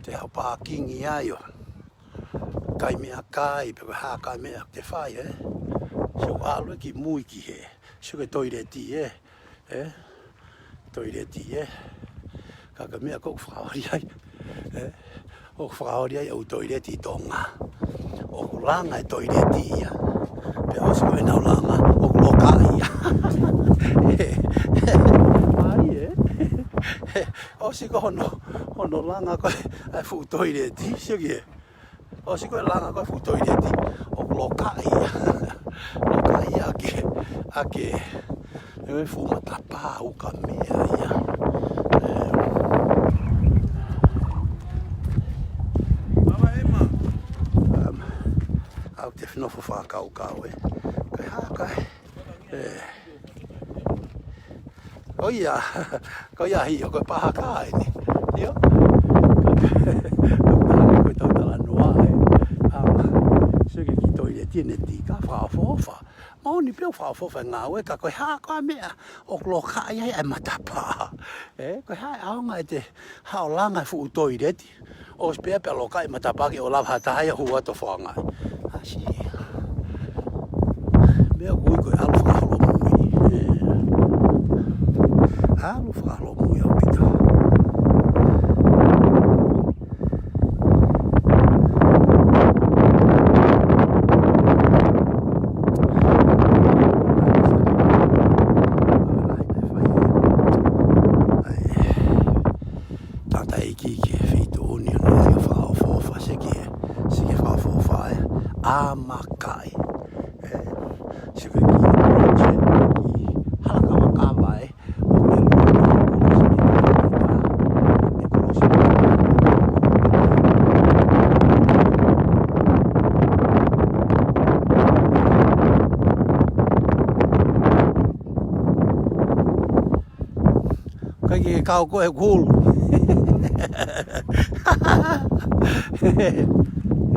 Te haʻu pākingi ai ʻo. Kai meʻakai, pe ko e hā kai meʻa te fai, ē? Sio ʻalu ki mui ki hē. Sio ki he toileti, ē? Ē? Toileti, ē? Ka ko e meʻa ko ē ʻoku fakaoli ai. Ē? ʻOku fakaoli ai ʻū toileti ʻi Tonga. ʻOku langa e toileti ia. Pea ʻosi ko ʻenau langa, ʻoku lokaʻi ia. ʻAi, ē? ʻOsi ko hono, hono langa ko ē ʻa e fuʻu toileti. Sio ki hē. ʻOsi ko e langa ko ē fuʻu toileti, ʻoku lokaʻi ia. Lokaʻi ia ʻaki, ʻaki e fuʻu matapā ukamea ia. Ē. Mama Emma. Um, ʻoku te nofo fakakaukau, ē. Ko e hā kai. Ē. Ko ia, ko ia ʻio, ko e pāka eni. ʻIo. Ko e pāka ko e tau talanoa ē. Um, sio ki he kiʻi toileti ʻene tika fakaʻofoʻofa. Moʻoni pē ʻoku fakaʻofoʻofa e ngāue, ka ko e hā koā e meʻa ʻoku lokaʻi ai ʻa e matapā? Ē, ko e hā e ʻaonga ʻete haʻu ʻo langa e fuʻu toileti, ʻosi pē pea lokaʻi e matapā ke ʻoua lava ha taha ia ʻo hū atu ʻo foangaʻi. ʻAsi. Meʻa ʻoku ui ko e ʻalu fakaholomui. Ē. ʻAlu fakaholomui ʻaupito. Tangataʻeiki ki he feituʻu ni ʻoku ʻi ai ʻo fakaʻofoʻofa, sio ki he, sio ki he fakaʻofoʻofa ē. ʻA makai. Ē, sio ki he kiʻi project, kiʻi hala kavakava ē. Kai ke kau ko e kulu.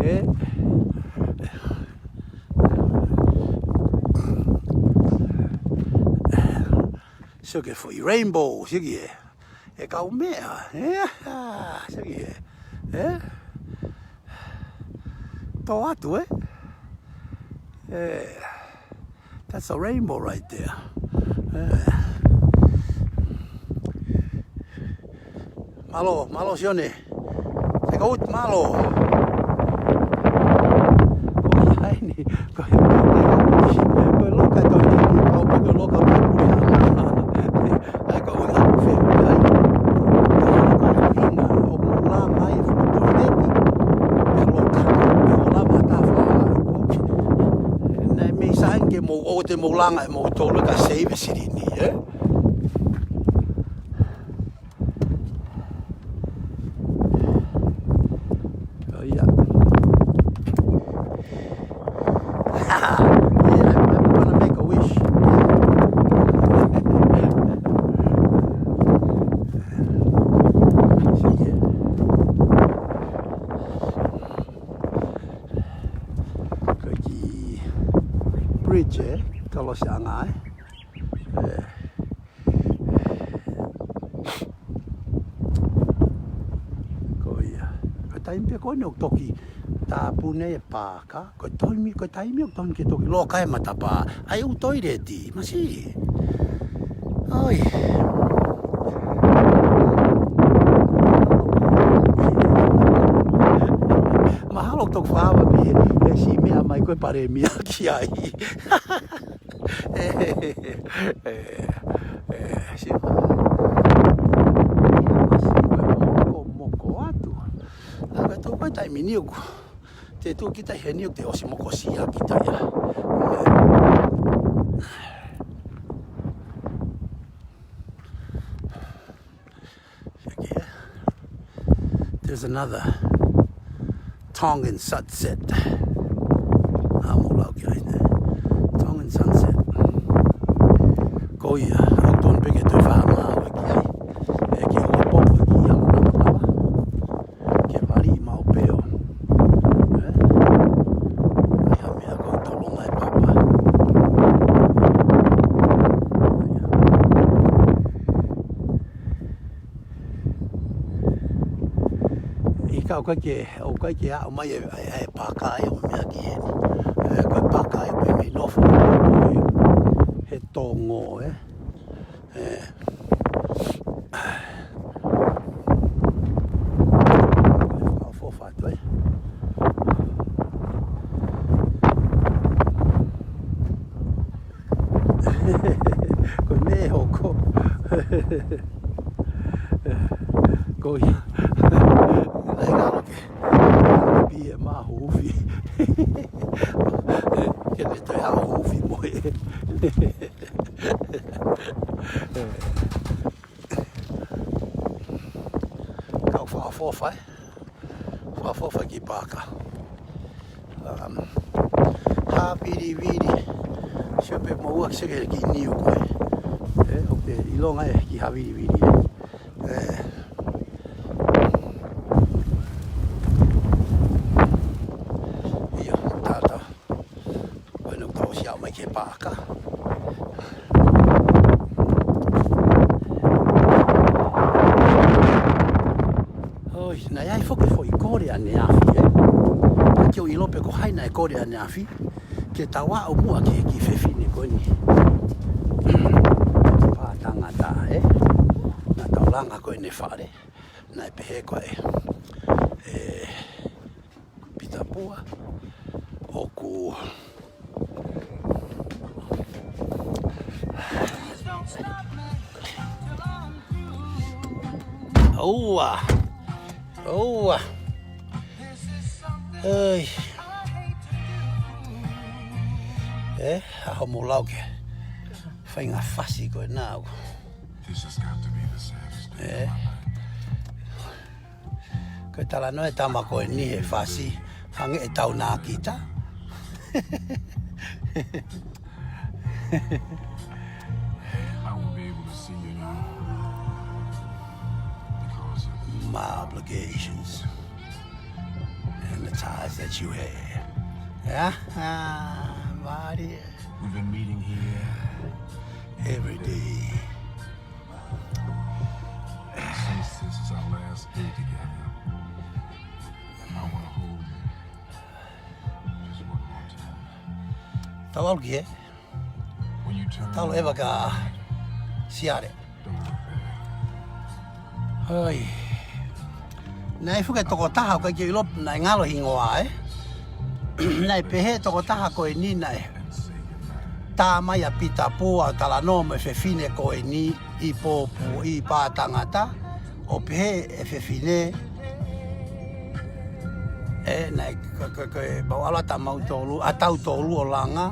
Ē? Sio ki he foʻi rainbow, sio ki he, e kau meʻa, ē? Sio ki he, ē? Tō atu, ē? Ē, that's a rainbow right there. Ē. Mālō, mālō Sione. Take a look, mālō. Ko ia eni, ko, ko e loka toileti, ko, ko e loka pē pule. ʻAi ko e loka pē pule ai. Ko e loka ʻi heni, ʻoku mou langa ai e fuʻu toileti. Ko e loka, ko e loka matafa. Naʻe mei sain ke mou ō te mou langa ʻe moutolu ka save e silini, ē? Oh, yeah. Yeah, I'm, I'm gonna make a wish. Ko e kiʻi bridge, ē, Kalosiʻanga, ē. Ē. Ko ia. Ko e taimi pē ko eni ʻoku toki tāpuni e paaka. Ko e taimi, ko e taimi ʻoku tonu ke toki loka e matapā. ʻAi ʻū toileti, masi. ʻOi. Mahalo ʻoku toki fāva pē he, he siʻi meʻa mai ko e palēmia ki ai. Ē, ē, ē, sio. Ia, masi, ko e mokomoko atu. ʻA, ko e tō ko e taimi ni ʻoku te tuʻu kita heni ʻoku te ʻosi mokosia kita ia. Ē. There's another Tongan sunset. ʻA, mou lau ki ai, ē. Tongan sunset. Ko ia, ʻoku tonu pē ke toe faʻa ngāue ki ai. ʻE ke ʻoua popo ki ai, ʻa, ʻa, ʻa. Ke vali mau peo. Ē? ʻAi ha meʻa ko e tolonga e papa. ʻIkai ke, ʻoku ʻikai ke aʻu mai e, e, e paaka ʻo meʻa ki heni. Ē, ko e paaka ʻoku mei nofo he tongo, ē. Ē. Fakaʻofoʻofa atu, ē. Ko e meʻa ʻe hoko. Ko ia. ʻAi ngalo ke. Pie ma hufi. Ke ne te ha hufi mo e. Kau fakaʻofoʻofa, ē. Fakaʻofoʻofa ki paaka. Um, havilivili. Sio pē mo ua ki se ke ki niu ko ē. Ē, ʻoku ke ʻilonga e kiʻi havilivili. Ē. ʻIo, tata. Ko eni ʻoku tau ʻosi aʻu mai ki he paaka. Kole ʻaneafi ke tau aʻu muʻa ki he kiʻi fefine ko eni. Pātangata, ē? Naʻa tau langa ko eni fale. Naʻe pehē ko ē ʻe Pita Pua ʻoku ʻOua. ʻOua. Ei. Ē, ʻaho mou lau ke fai ngaahi fasi ko ena. This has got to be the saddest day of my life. Ko e talanoa e tama ko eni he fasi, hangē ʻe tau nā kita. I won't be able to see you anymore because of my obligations and the ties that you had. Yeah, ah, buddy. We've been meeting here every day. Since this is our last day together, I want to hold you just one more time. Tau ʻalu ki hē. When you turn Tau ʻalu ʻeva kia Siale. Don't look back. Hoi. Naʻe fuʻu tokotaha ʻoku ʻikai ke u ʻilo naʻe ngalo hingoa, ē? Naʻe pehē tokotaha ko eni naʻe tā mai ʻa Pita Pua ʻo talanoa mo e fefine ko eni ʻi Pōpua, ʻi Pātangata, ʻo pehē ʻe he fefine, ē, naʻe ko, ko, ko e mau ʻalu ʻa tautolu, ʻa tautolu ʻo langa,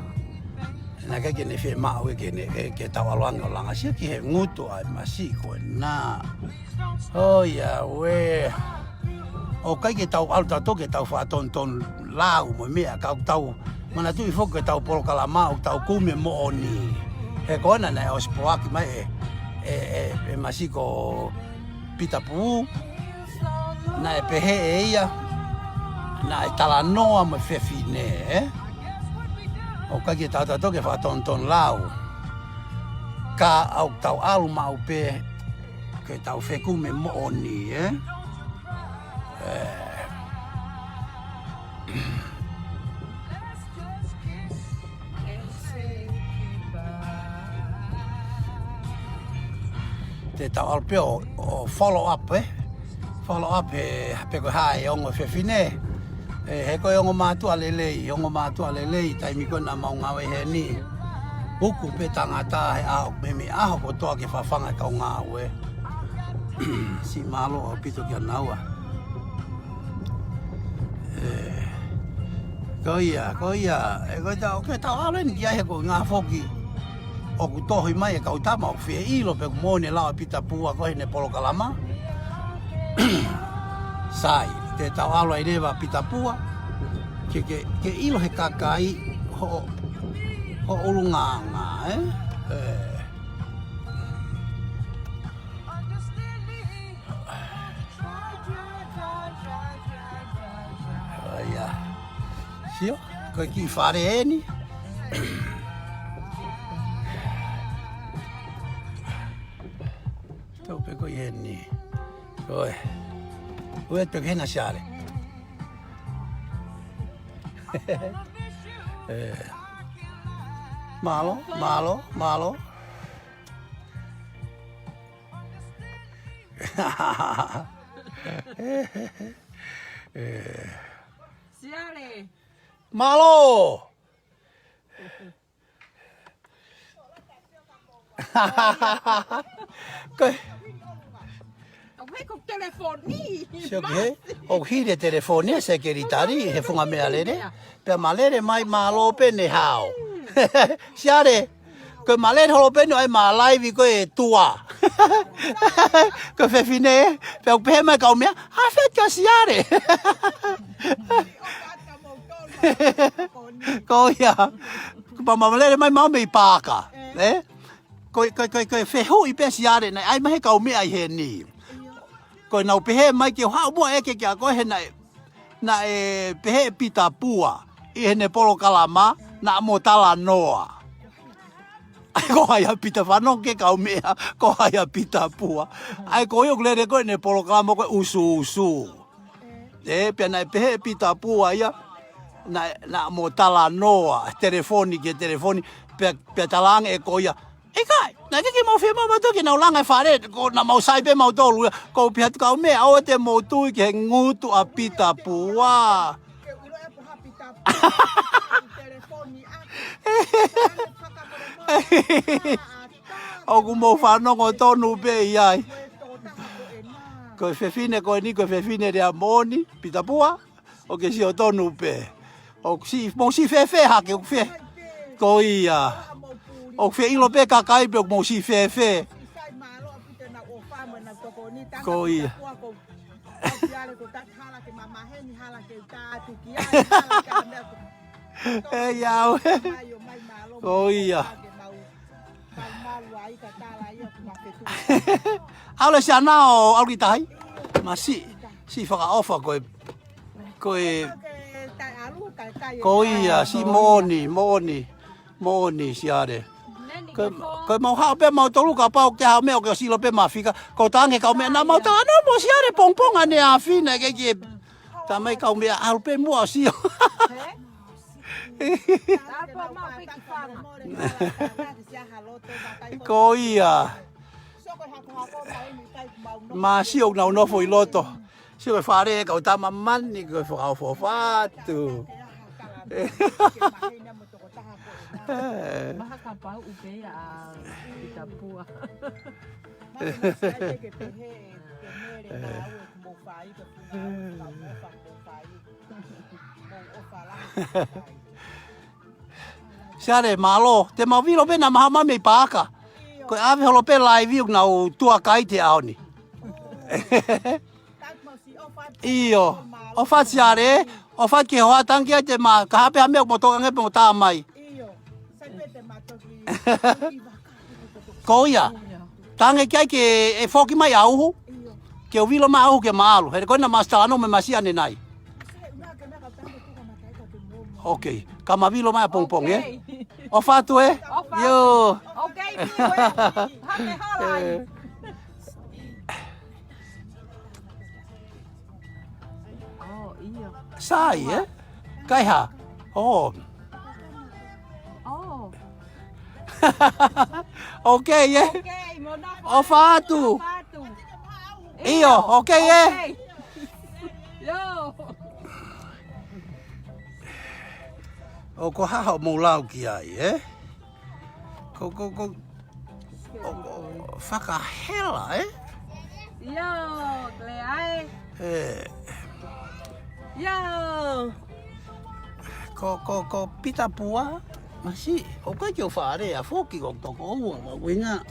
naʻe ʻikai ke ne fiemaʻu ke ne, ke, ke tau ʻalu ange ʻo langa, sio ki he ngutu ʻa e masiʻi ko ena. ʻOiauē. ʻOku ʻikai ke tau ʻalu tautolu ke tau fakatonutonu lau mo e meʻa, ka ʻoku tau manatuʻi foki ko ʻetau polokalama ʻoku tau kumi e moʻoni. He ko ena naʻe ʻosi poaki mai ʻe, ʻe, ʻe, ʻe masiʻi ko Pita Pua, naʻe pehē ʻe ia naʻe talanoa mo e fefine, ē? ʻOku ʻikai ke tau tautolu ke fakatonutonu lau. Ka ʻoku tau ʻalu maʻu pē ke tau fekumi e moʻoni, ē? Ē. Te tau ʻalu pē ʻo, ʻo follow up, ē? Follow up he, pe ko e hā e ongo fefine. Ē, he ko e ongo mātuʻa lelei, ongo mātuʻa lelei, taimi ko ē naʻa mau ngāue heni. Uku pē tangata he ʻaho, meimei ʻaho kotoa ke fafanga e kau ngāue. Siʻi mālō ʻaupito kia naua. Ē, ko ia, ko ia, ē, ko e tau, ke tau ʻalu eni ki ai he ko e ngaahi foki ʻoku tohi mai e kau tama ʻoku fie ʻilo pe ʻoku moʻoni e lau ʻa Pita Pua ko ē heʻene polokalama. Sai, te tau ʻalu ai leva Pita Pua, ke, ke, ke ʻilo he kakai hoʻo, hoʻo ʻulungaanga, ē? Ē. ʻA ia. Sio, ko e kiʻi fale eni. Tau pē ko eni. Ko e. Ue pē ke hena Siale. Ē. Mālō, mālō, mālō. Ē. Siale. Mālō. Ko e. ʻOku hē ko e telefoni. Sio ki hē, ʻoku hili e telefoni ʻa e sekelitali he funga meʻalele. Pea mālele mai mālō pē ne hao. Siale. Ko e mālele holo pē ne ʻai mā laivi ko e tua. Ko e fefine, pea ʻoku pehē mai kau meʻa, ʻa feti ʻa Siale. Ko ia, ko e mālele mai mau mei Paaka, ē? Ko, ko, ko, ko e fehuʻi pē Siale, naʻe ʻai mai he kau meʻa ʻi heni. Ko ʻenau pehē mai ke u haʻu muʻa ʻeke kia koe he naʻe, naʻe pehē ʻe Pita Pua ʻi heʻene polokalama, naʻa mo talanoa. ʻAi ko hai ʻa Pita, fanongo ki he kau meʻa, ko hai ʻa Pita Pua. ʻAi ko ia ʻoku lele ko ē heʻene polokalama ko e ʻusuʻusu. Ē, pea naʻe pehē ʻe Pita Pua ia, Naʻa, naʻa mo talanoa, telefoni ki he telefoni, pea, pea talaange ʻe ko ia. ʻIkai, naʻe ʻikai ke mau fiemaʻu mautolu ke nau langa e fale, ko naʻa mau sai pē mautolu ia, ko u pehē atu, Kaumeʻa, ʻoua te mou tui ki he ngutu ʻa Pita Pua. ʻOku mou fanongo tonu pē ʻi ai. Ko e fefine ko eni, ko e fefine lea moʻoni, Pita Pua. ʻOku ke sio tonu pē. ʻOku siʻi, mou siʻi fēfē hake, ʻoku fē. Ko ia. ʻOku fē ʻilo pē kakai pē ʻoku mou siʻi fēfē. Ko ia. ʻE ia ue. Ko ia. ʻAlu ʻe Siana ʻo ʻalu ki tahi. Masiʻi, siʻi fakaʻofa ko e, ko e, ko ia, siʻi moʻoni, moʻoni, moʻoni Siale. Ko, ko e mau haʻu pē mautolu kapau ke ha meʻa ʻoku ke ʻosi ʻilo pē mafika. Ko tange Kaumeʻa naʻa mau talanoa mo Siale pongipongi ʻaneafi naʻe ʻikai ke, tā mai Kaumeʻa ʻalu pē muʻa ʻo sio. Ko ia. Masiʻi ʻoku nau nofo ʻi loto. Sio ko e fale ʻe kau tama mani ko e fakaʻofoʻofa atu. Maha kapau ʻoku pehē ʻa Pita Pua. Siale, mālō, te mau vilo pē naʻa mau haʻu mei Paaka. Ko e ʻave holo pē laivi ʻoku nau tuʻa kai he ʻaho ni. ʻIo, ʻofa Siale, ʻofa ki he hoa tangi ai te ma, ka hape ha meʻa ʻoku mo tokange pē mo tā mai. Ko ia, tange ki ai ke e foki mai ʻa uhu, ke u vilo mai ʻa uhu ke ma ʻalu. He ko ena masiʻi talanoa mo e masiʻi ʻanenai. Ok, ka ma vilo mai ʻapongipongi, ē? ʻOfa atu, ē? ʻIo. Ok, ʻio, ē. Hake hala ai. Sai, ē? Kaiha. Oh. Ok, ē? ʻOfa atu. ʻIo, ok, ē? ʻOku haha mo lau ki ai, ē? Ko, ko, ko, ʻo, ʻo, fakahela, ē? ʻIo, Claire, ē? Ē. ʻIo. Ko, ko, ko Pita Pua, masiʻi, ʻoku ʻikai ke u fale ʻa foki ko toko ua, ma uinga.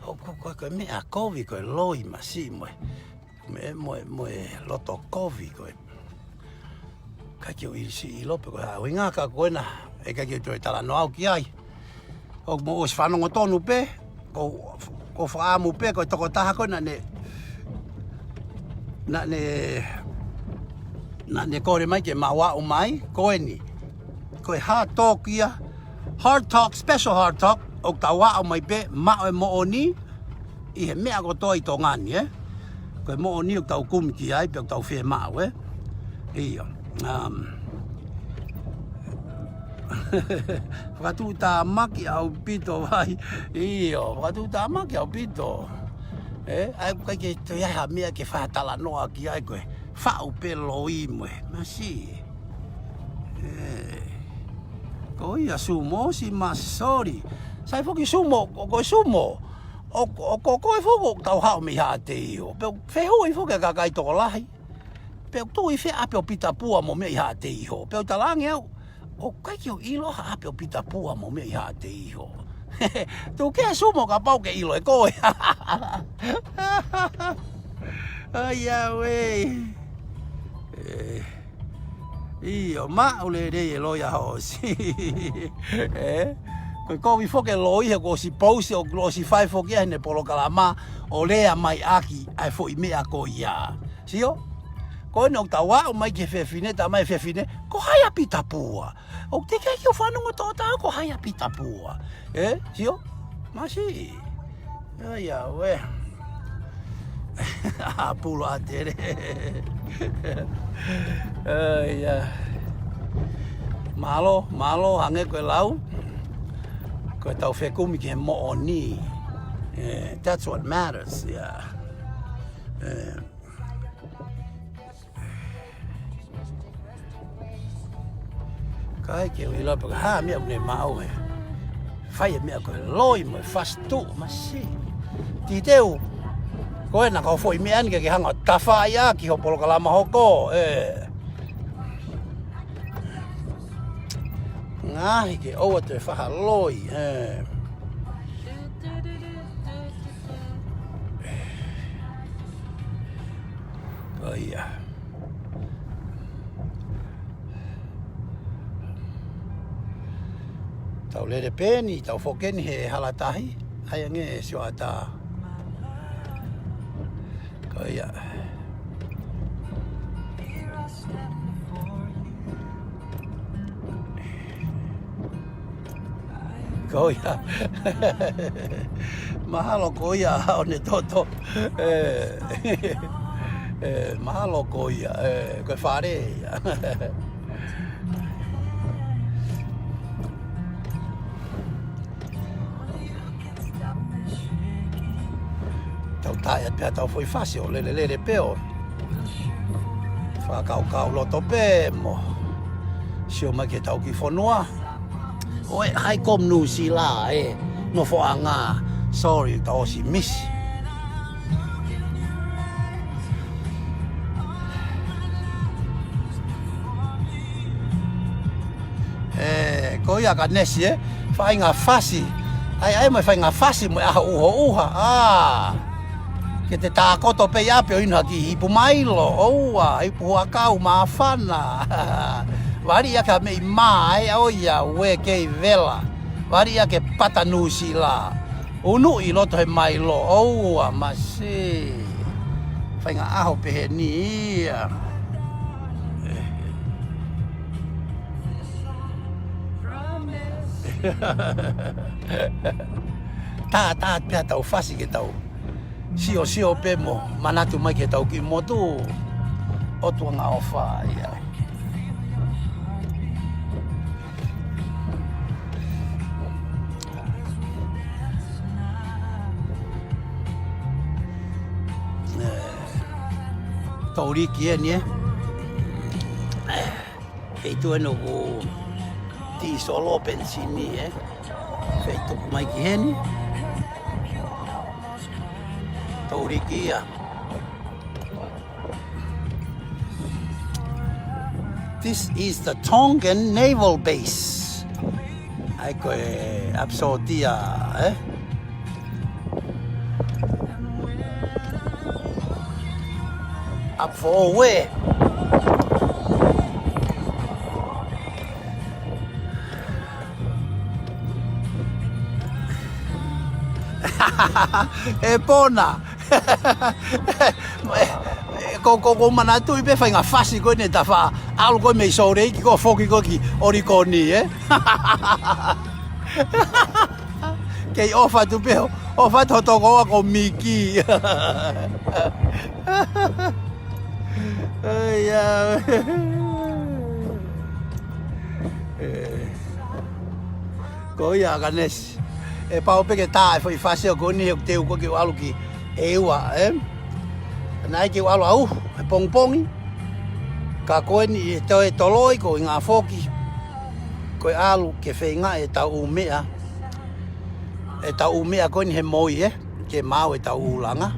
ʻOku, ko, ko e meʻa kovi, ko e loi, masiʻi mo e. Mo e, mo e, mo e loto kovi ko e. ʻIkai ke u ʻilo siʻi ʻilo pe ko e hā ʻuhinga ka ko ena, ʻe ʻikai ke u toe talanoa au ki ai. ʻOku mou ʻosi fanongo tonu pē, ko, ko fakaʻamu pē, ko e tokotaha ko ena ne, naʻa ne, naʻa ne kole mai ke mau aʻu mai, ko eni. Ko e hard talk ia, hard talk, special hard talk, ʻoku tau aʻu mai pē, maʻu e moʻoni, ʻi he meʻa kotoa ʻi Tonga ni, ē? Ko e moʻoni ʻoku tau kumi ki ai, pea ʻoku tau fiemaʻu, ē? ʻIo. Um, fakatuʻutāmaki ʻaupito vai. ʻIo, fakatuʻutāmaki ʻaupito. Ē? ʻAi, ʻoku ʻikai ke toe ʻi ai ha meʻa ke fakatalanoa ki ai ko e. Faʻu pē loi mo e. Masiʻi. Ē. Ko ia Sumo, siʻi masoli. Sai foki Sumo, ko, ko Sumo. ʻO, ʻo, ko, ko e foki ʻoku tau haʻu mei Haʻateiho. Pea fehuʻi foki e kakai tokolahi. Pea tuʻu ʻi fē ʻapi ʻo Pita Pua mo meʻa ʻi Haʻateiho. Pea u talaange au. ʻOku ʻikai ke u ʻilo ha ʻapi ʻo Pita Pua mo meʻa ʻi Haʻateiho. Tuku kehe Sumo kapau ke ʻilo ʻe koe. ʻAi ā ue. Ē. ʻIo, maʻu lelei e loi ʻa Hosi. Ē? Ko e kovi foki e loi he kuo ʻosi pousi ʻo kuo ʻosi fai foki ʻa ʻene polokalama ʻo lea mai ʻaki ʻa e foʻi meʻa ko ia. Sio? Ko ena ʻoku tau aʻu mai ki he fefine, tā mai e fefine, ko hai ʻa Pita Pua? ʻOku teʻeki ai ke u fanongo toʻotaha ko hai ʻa Pita Pua. Ē? Sio? Masiʻi. ʻAi ā ue. ʻA Pulo ʻAtele. ʻAi ā. Mālō, mālō, hangē ko e lau. Ko ʻetau fekumi ki he moʻoni. Eh, that's what matters, yeah. Eh. Kae ke u ʻilo pe ko e hā e meʻa ʻoku ne maʻu ē. Fai e meʻa ko e loi mo e fasi tuʻu masi. Titeu, ko ena kau foʻi meʻa ni ke ke hanga ʻo tafaʻaki ho polokalama hoko, eh. Ngaahi ke ʻoua toe faʻa loi, eh. Ko ia. Tau lele pē eni, tau foki eni he hala tahi. ʻAi ange e sioʻata. Ko ia. Ko ia. Mahalo ko ia ʻo ne toto. Eh, eh, mahalo ko ia, eh, ko e fale ia. Tau taʻe atu pē ʻetau foʻi fasi ʻo lelelele pē ʻo fakakaukau loto pē mo sio mai ki heʻetau kiʻi fonua. ʻOe, hai kom Nuʻusila, eh, nofoʻanga. Sorry, tau ʻosi misi. Eh, ko ia ka nesi, eh. Faʻahinga fasi. ʻAi, ʻai mo e faʻahinga fasi mo e ʻaho ʻuhoʻuha. Ah. Ke te tākoto pē ʻi ʻapi ʻo inu ha kiʻi ipu Mailo, ʻoua, ipu huʻakau māfana. Vali ia ka meʻi mā, ʻai ʻo ia, ue kei vela. Vali ia ke pata Nuʻusila. Unuʻi loto he Mailo, ʻoua, masi. Faʻahinga ʻaho pehē ni ia. Tā, tā, pea tau fasi ke tau. Sio, sio pē mo manatu mai ki heʻetau kiʻi motu. ʻOtua ngā ʻofa ia. Eh, tau liki eni, eh. Eh, kei tuʻu eni ʻoku tī solo penisini, eh. Kei tuku mai ki heni. Tau liki ia. This is the Tongan Naval Base. ʻAi ko e ʻapi sōtia, eh? ʻApi foʻou ē. ʻE pona. Ko, ko, ko manatuʻi pē faʻahinga fasi ko eni ta faʻa ʻalu ko ē mei Sōleki ko ē foki ko ē ki ʻOlikoni, eh? Kei ʻofa atu pē, ʻofa atu ho tokoua ko Miki. ʻAi, ia. Eh. Ko ia ka nesi. ʻE pau pē ke tā e foʻi fasi ʻo ko eni he ʻoku teu ko ē ke u ʻalu ki ʻEua, eh? Naʻe ʻikai ke u ʻalu au, he pongipongi. Ka ko eni ʻe toe toloi ko e ngaahi foki. Ko e ʻalu ke feinga ʻetau ʻū meʻa. ʻEtau ʻū meʻa ko eni he moʻui, eh? Ke maau ʻetau ʻulungaanga.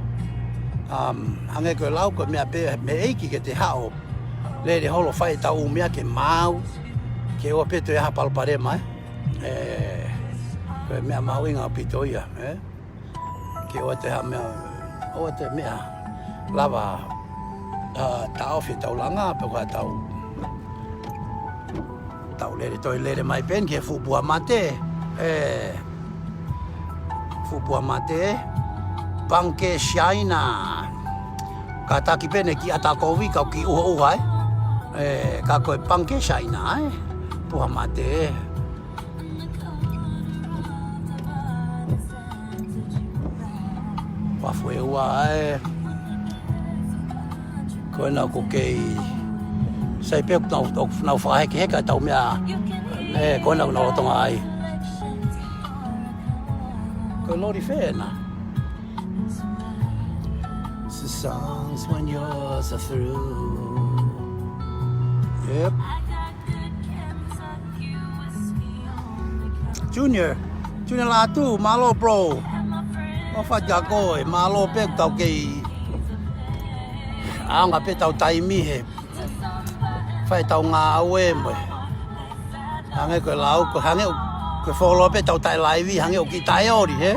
Um, hangē ko e lau ko e meʻa pē mei he ʻEiki ke te haʻu. Lele holo fai ʻetau ʻū meʻa ke maau. Ke ʻoua pē toe ʻi ai ha palopalema, eh? Eh, ko e meʻa mahuʻinga ʻaupito ia, eh? Ke ʻoua toe ha meʻa, ʻoua toe meʻa lava, ah, taʻofi ʻetau langa, pe ko haʻatau, tau lele, toe lele mai pē eni ki he fuʻu puha mate, eh, fuʻu puha mate, Pangkeshina. Kātaki pē eni ki ʻAtakovi, kau kiʻi ʻuhoʻuha, eh? Eh, ka ko e Pangkeshina, eh? Puha mate, eh? Uafu ʻEua, eh? Ko ena ʻoku kei Sai pē ʻoku nau, ʻoku nau fakahekeheka ʻetau meʻa, ē, ko ena ʻoku nau lolotonga ai. Ko e loli fē ena? The songs when yours are through. Yep. Junior, Junior Lātū, mālō bro. ʻOfa atu kia koe, mālō pē ʻoku tau kei ʻaonga pē ʻetau taimi he fai ʻetau ngāue mo e. Hangē ko e lau, ko e hangē ʻoku, ko e foloa pē ʻetau taʻe laivi, hangē ʻoku kiʻi taʻeoli, hē?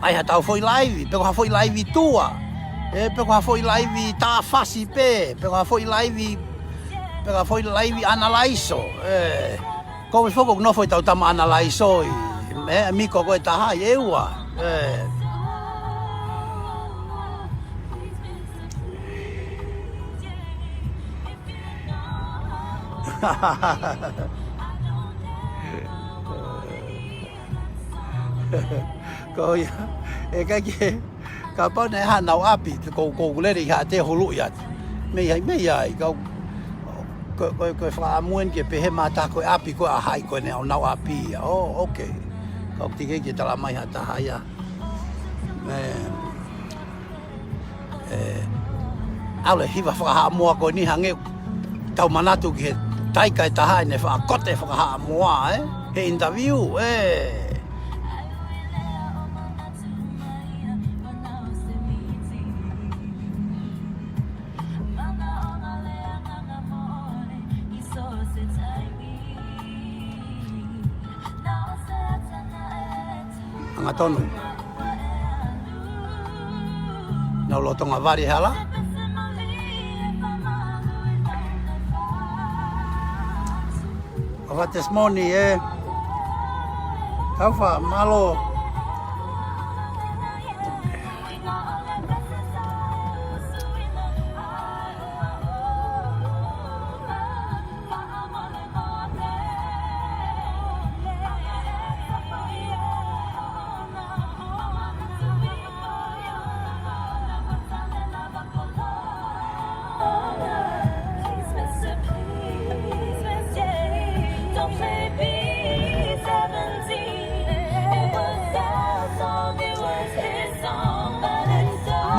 ʻAi haʻatau foʻi laivi, pe ko ha foʻi laivi tua. Ē, pe ko ha foʻi laivi tā fasi pē, pe ko ha foʻi laivi, pe ko ha foʻi laivi ʻanalaiso, ē. Ko e foʻi ʻoku nofo ʻetau tama ʻanalaiso ʻi, ē, miko ko e taha ʻi ʻEua. Ē. Ko ia, ʻe ʻikai ke, kapau naʻe ʻi ai haʻanau ʻapi, ko, ko ʻeku lele ʻi haʻate huluʻi atu. Mei ai, mei ai, kau, ko, ko, ko e fakaʻamu eni ke pehē mai ʻe taha ko e ʻapi ko ē ʻa hai ko ʻene ʻaunau ʻapi ia. Oh, okay. Kau teʻeki ke tala mai ha taha ia. Ē, ʻalu e hiva faka-Haʻamoa ko eni hangē ʻoku tau manatu ki he taika ʻe taha ʻene faʻa kote faka-Haʻamoa, ē? He interview, ē? Angatonu. Nau lolotonga vale hala. ʻOfa atu Simoni, ē. Taufa, mālō.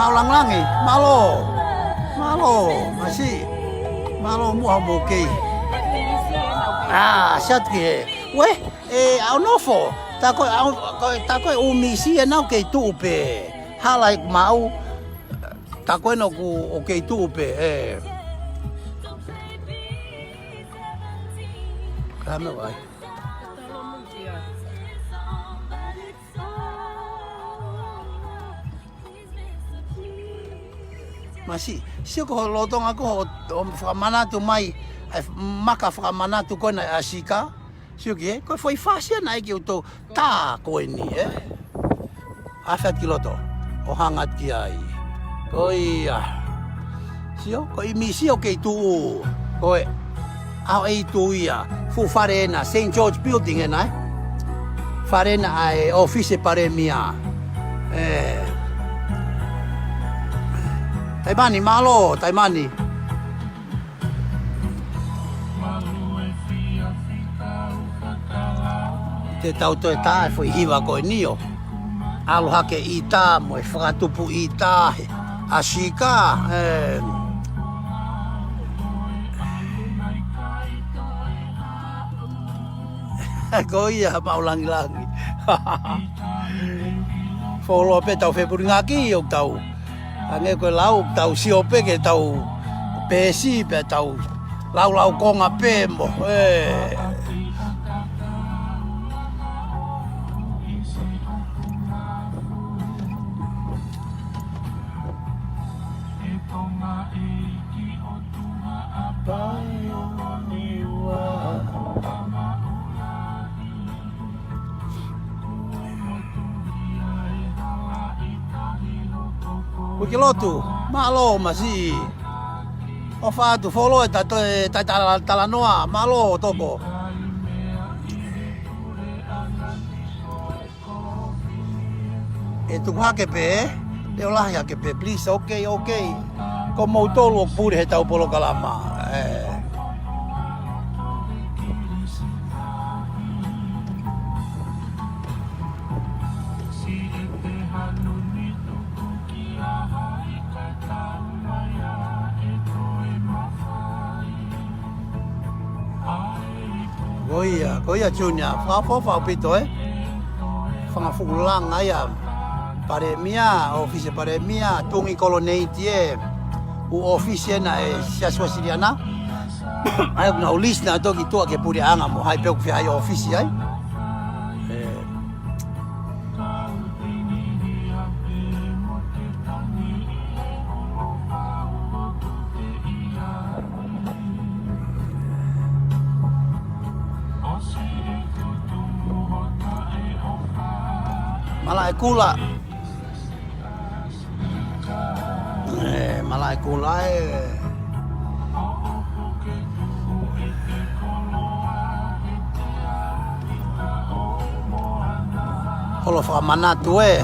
Mau langilangi, mālō. Mālō, masiʻi. Mālō muʻa mo kei. Ah, siʻi atu ki he. Uē, ē, ʻalu ʻo nofo. Tā ko ē, ʻalu, ko, tā ko ē ʻū misi ʻenau kei tuʻu pē. Hala ʻeku maʻu. Tā ko ē ʻoku, ʻoku kei tuʻu pē, ē. Ka me vai. Masiʻi, sio ko e lolotonga ko ē ʻo, ʻo fakamanatu mai, ʻa e maka fakamanatu ko ena ʻa Sika. Sio ki he, ko e foʻi fasi ena ʻa e kiʻi ʻuto tā ko eni, ē? ʻAfe atu ki loto, ʻo hanga atu ki ai. Ko ia. Sio, ko e misi ʻoku kei tuʻu. Ko e ʻaho ʻe tuʻu ia. Fuʻu fale ena, Saint George Building ena, ē? Fale ena ʻa e ʻōfisi Palēmia. Ē. Taimani, mālō, Taimani. Te tau toe tā e foʻi hiva ko eni ʻo ʻalu hake ʻi tā mo e fakatupu ʻi tā he ʻa Sika, ē. Ko ia mau langilangi. Foloa pē ʻetau fepulingaki ʻoku tau. Hangē ko e lau, tau sio pē ke tau pēsi, pea tau laulau konga pē mo, ē. Uike lotu, mālō masiʻi. ʻOfa atu, foloa e tato-, e taʻe tala-, talanoa, mālō toko. ʻE tuku hake pē, ē? Leʻo lahi hake pē, please. Okay, okay. Ko moutolu ʻoku pule heʻetau polokalama. Ē. Ko ia, ko ia Junior, fakaʻofoʻofa ʻaupito, ē? Fanga fuʻu langa ia, Palēmia, ʻōfisi Palēmia, Tungi Koloneiti, ē, ʻū ʻōfisi ena ʻa e Siasi Uēsiliana. ʻA ia ʻoku nau lisi nautolu ki tuʻa ki he puleʻanga mo hai pē ʻoku fai ʻōfisi ai. Ē. Malaʻekula. Ē, Malaʻekula, ē. Holo fakamanatu, ē.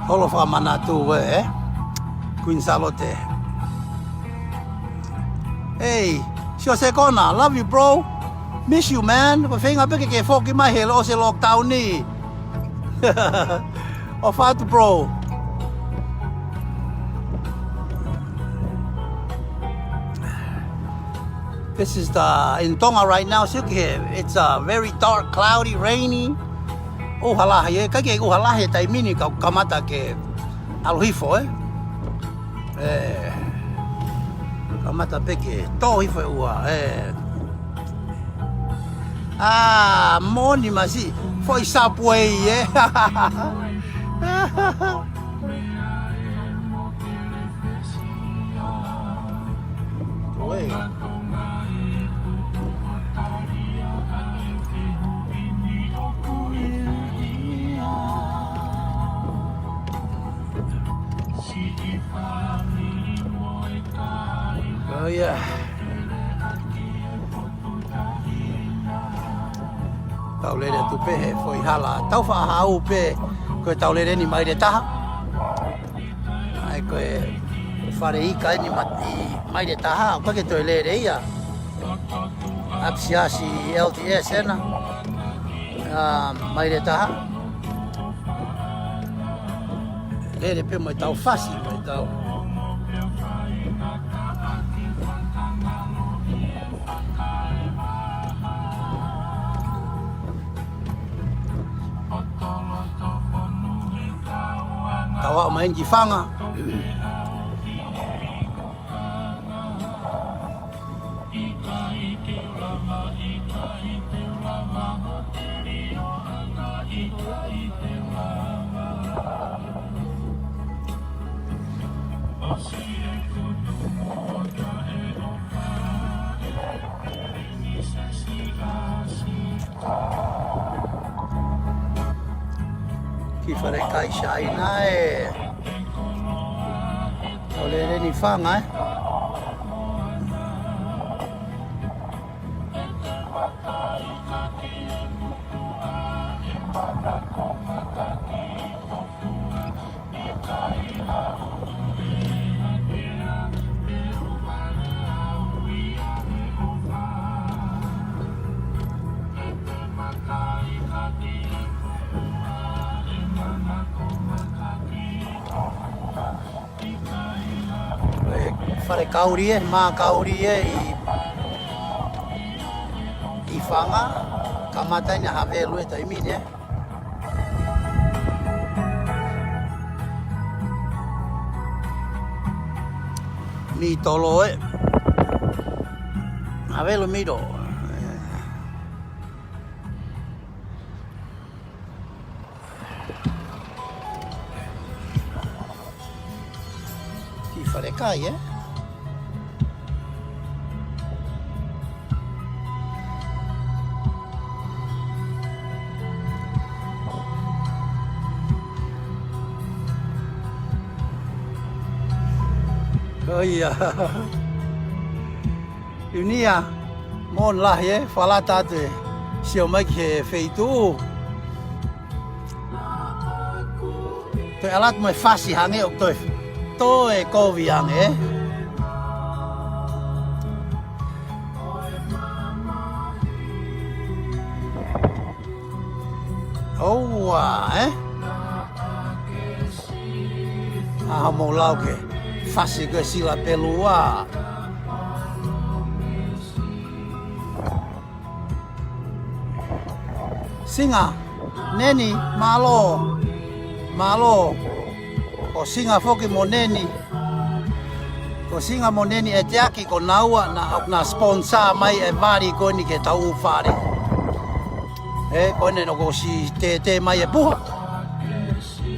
Holo fakamanatu, ē, ē? Kuini Sālote. Hey, Siosiekona, love you, bro. Miss you, man. Ko e feinga pē ke ke foki mai he ʻosi e lockdown ni. ʻOfa atu, bro. This is the, in Tonga right now, sio ki he, it's, uh, very dark, cloudy, rainy. ʻUha lahi, ē, ʻikai ke ʻuha lahi he taimi ni ka kamata ke ʻalu hifo, ē. Ē, kamata pē ke tō hifo e ʻuha, ē. ʻĀ, moʻoni masiʻi, foʻi subway, ē. Oi. Oh, yeah. Tau lele atu pē he foʻi hala. Tau faʻa haʻu pē ko e tau lele ni maile taha. ʻA ia ko e fale ika eni mati maile taha, ʻoku ʻikai ke toe lele ia. ʻApi Siasi L D S ena. ʻA, maile taha. Lele pē mo e tau fasi, mo e tau. Tau aʻu mai eni ki Fanga. Ki Falekai Siaina ē. Tau lele eni Fanga ē. Fale kauri ē, mā kauri ē ʻi, ʻi Fanga, kamata eni ʻa Havelu he taimi ni ē. Mitolo ē. Havelu Middle. Ki Falekai ē. Ko ia. Iunia, moʻoni lahi ē, fakalata atu e sio mai ki he feituʻu. Toe ʻalu atu mo e fasi hangē ʻoku toe, toe kovi ange ē. Oua, ē? ʻA hoʻomou lau ke fasi ko e sila pelua. Singa, Neni, mālō, mālō. Ko Singa foki mo Neni. Ko Singa mo Neni ʻEteaki ko naua naʻa, naʻa sponsor mai e vali ko eni ke tau fale. Ē, ko eni naʻa ku ʻosi tētē mai e puha.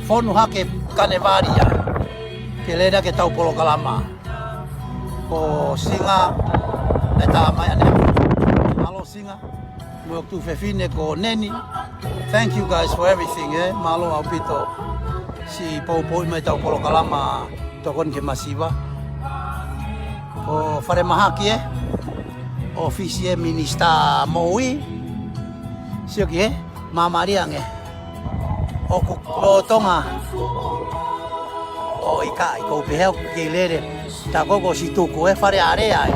Fonu hake kane vali ia. Ke lele ke tau polokalama. Ko Singa, ne tā mai ane. Mālō Singa. Mo e tuofefine ko Neni. Thank you guys for everything, ē. Mālō ʻaupito. Siʻi poupouʻi mai ʻetau polokalama tokoni ki he masiva. Ko Falemahaki, ē. ʻŌfisi ʻo e Minisitā Moʻui. Sio ki he, māmālie ange. ʻOku lolotonga ʻo ʻikai, ʻoku ou pehē ʻoku kei lele. Tā ko ē kuo ʻosi tuku e Fale Alea, ē.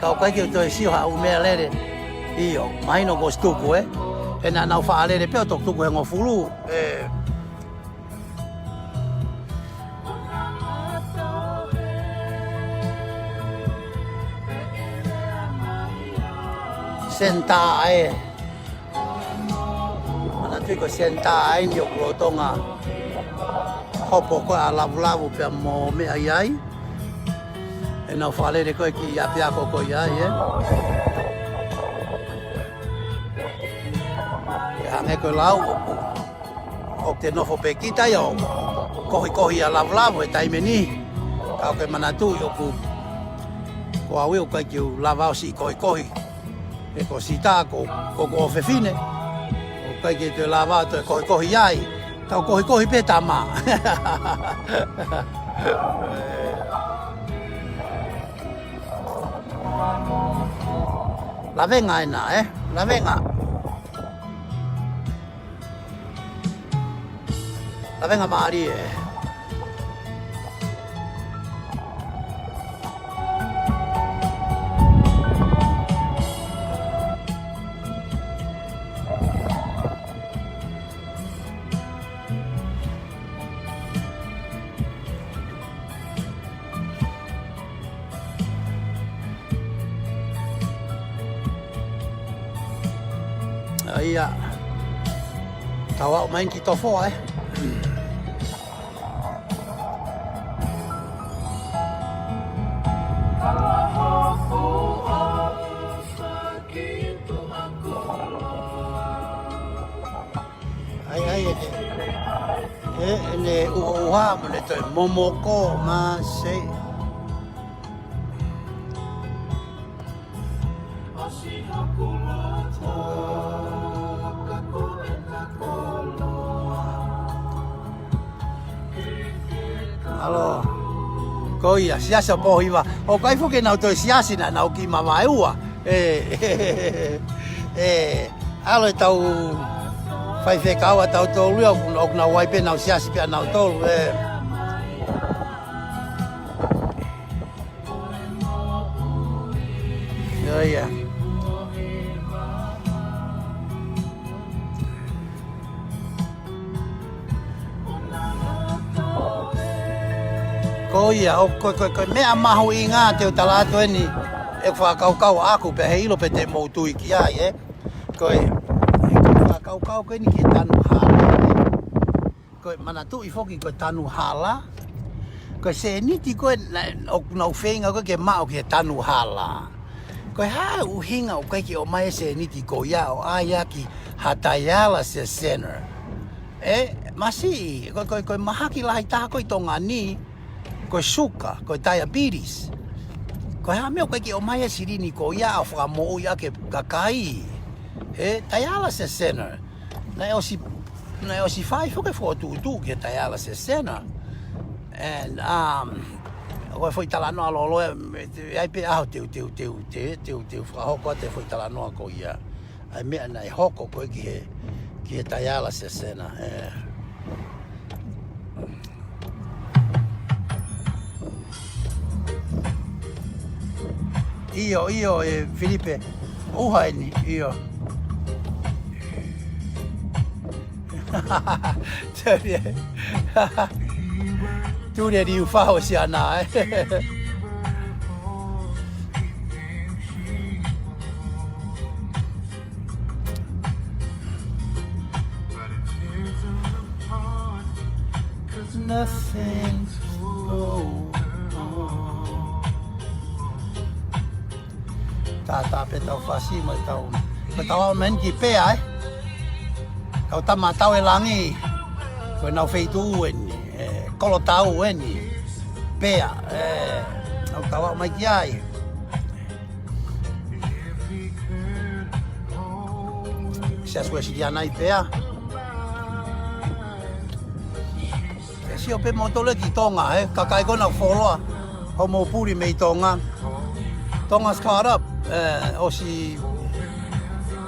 Ka ʻoku ʻikai ke u toe sio ha ʻū meʻalele. ʻIo, mahino kuo ʻosi tuku, ē. He naʻa nau faʻa lele pē ʻo toki tuku he hongofulu. Ē. Senitā, ē. Manatuʻi ko e senitā eni ʻoku lolotonga hopo ko ē ʻa Lavulavu pea mo meʻa ʻi ai. ʻEnau faʻa lele ko ē ki ʻapiako ko ia ai, ē. ʻE hangē ko e lau, ʻoku te nofo pē kita ia ʻo kohikohi ʻa Lavulavu he taimi ni. Ka ʻoku ke manatuʻi ʻoku, ko au ʻoku ʻikai ke u lava ʻo siʻi kohikohi. He ko Sita ko, ko, ko ʻofefine. ʻOku ʻikai ke te lava ʻo toe kohikohi ai. Tau kohikohi pē tama. Lavenga ena, ē? Lavenga. Lavenga mālie. ʻA ia. Tau aʻu mai ki Tofoa, ē. ʻAi, ʻai, ʻene, ʻe, ʻene ʻuhoʻuha mo ʻene toe momoko, mā sei. ʻAlo. Ko ia, siasi ʻo Pōhiva. ʻOku ʻikai foki ke nau toe siasi naʻa nau kiʻi mavaeua. Ē, ē, ʻalu ʻetau faifekau ʻa tautolu ia, ʻoku, ʻoku nau ʻai pē ʻenau siasi pē ʻanautolu, ē. Ia, ia. Ko ia, ʻo ko, ko, ko e meʻa mahuʻinga te u tala atu eni, ʻeku fakakaukau ʻaʻaku pea heiʻilo pe te mou tui ki ai, ē. Ko e, ʻeku fakakaukau ko eni ki he tanu hala, ē. Ko e manatuʻi foki ko e tanu hala. Ko e sēniti ko ē naʻe, ʻoku nau feinga ko ē ke maʻu ki he tanu hala. Ko e hā e ʻuhinga ʻoku ʻikai ke ʻomai e sēniti ko ia ʻo ʻai ʻaki ha dialysis center? Ē, masiʻi, ko, ko, ko e mahaki lahi taha ko ē ʻi Tonga ni, ko e suka, ko e diabetes. Ko e hā e meʻa ʻoku ʻikai ke ʻomai e silini ko ia ʻo fakamoʻui ʻaki e kakai? Ē, dialysis center. Naʻe ʻosi, naʻe ʻosi fai foki e fokotuʻutuʻu ki he dialysis center. And, um, ko e foʻi talanoa lōloa, ē, ʻe ʻi ai pē ʻaho te u, te u, te u, te, te u, te u fakahoko atu e foʻi talanoa ko ia. ʻA e meʻa naʻe hoko ko ē ki he, ki he dialysis center, ē. ʻIo, ʻio, ē, Filipe. ʻUha eni, ʻio. Tuli e. Tuli e liu fao siana, ē. Nothing's going on. Tātā pē tau fasi mo tau. Ko tau au men ki Pea, ē. Tau tama tau e langi. Ko e nau feitu eni, ē, kolo tau eni. Pea, ē, tau tau au mai ki ai. Siasi Uēsiliana ʻi Pea. Ke sio pē mo tole ki Tonga, ē, kakai ko ena foloa. Hoʻomou puli mei Tonga. Tonga's caught up, ē, ʻosi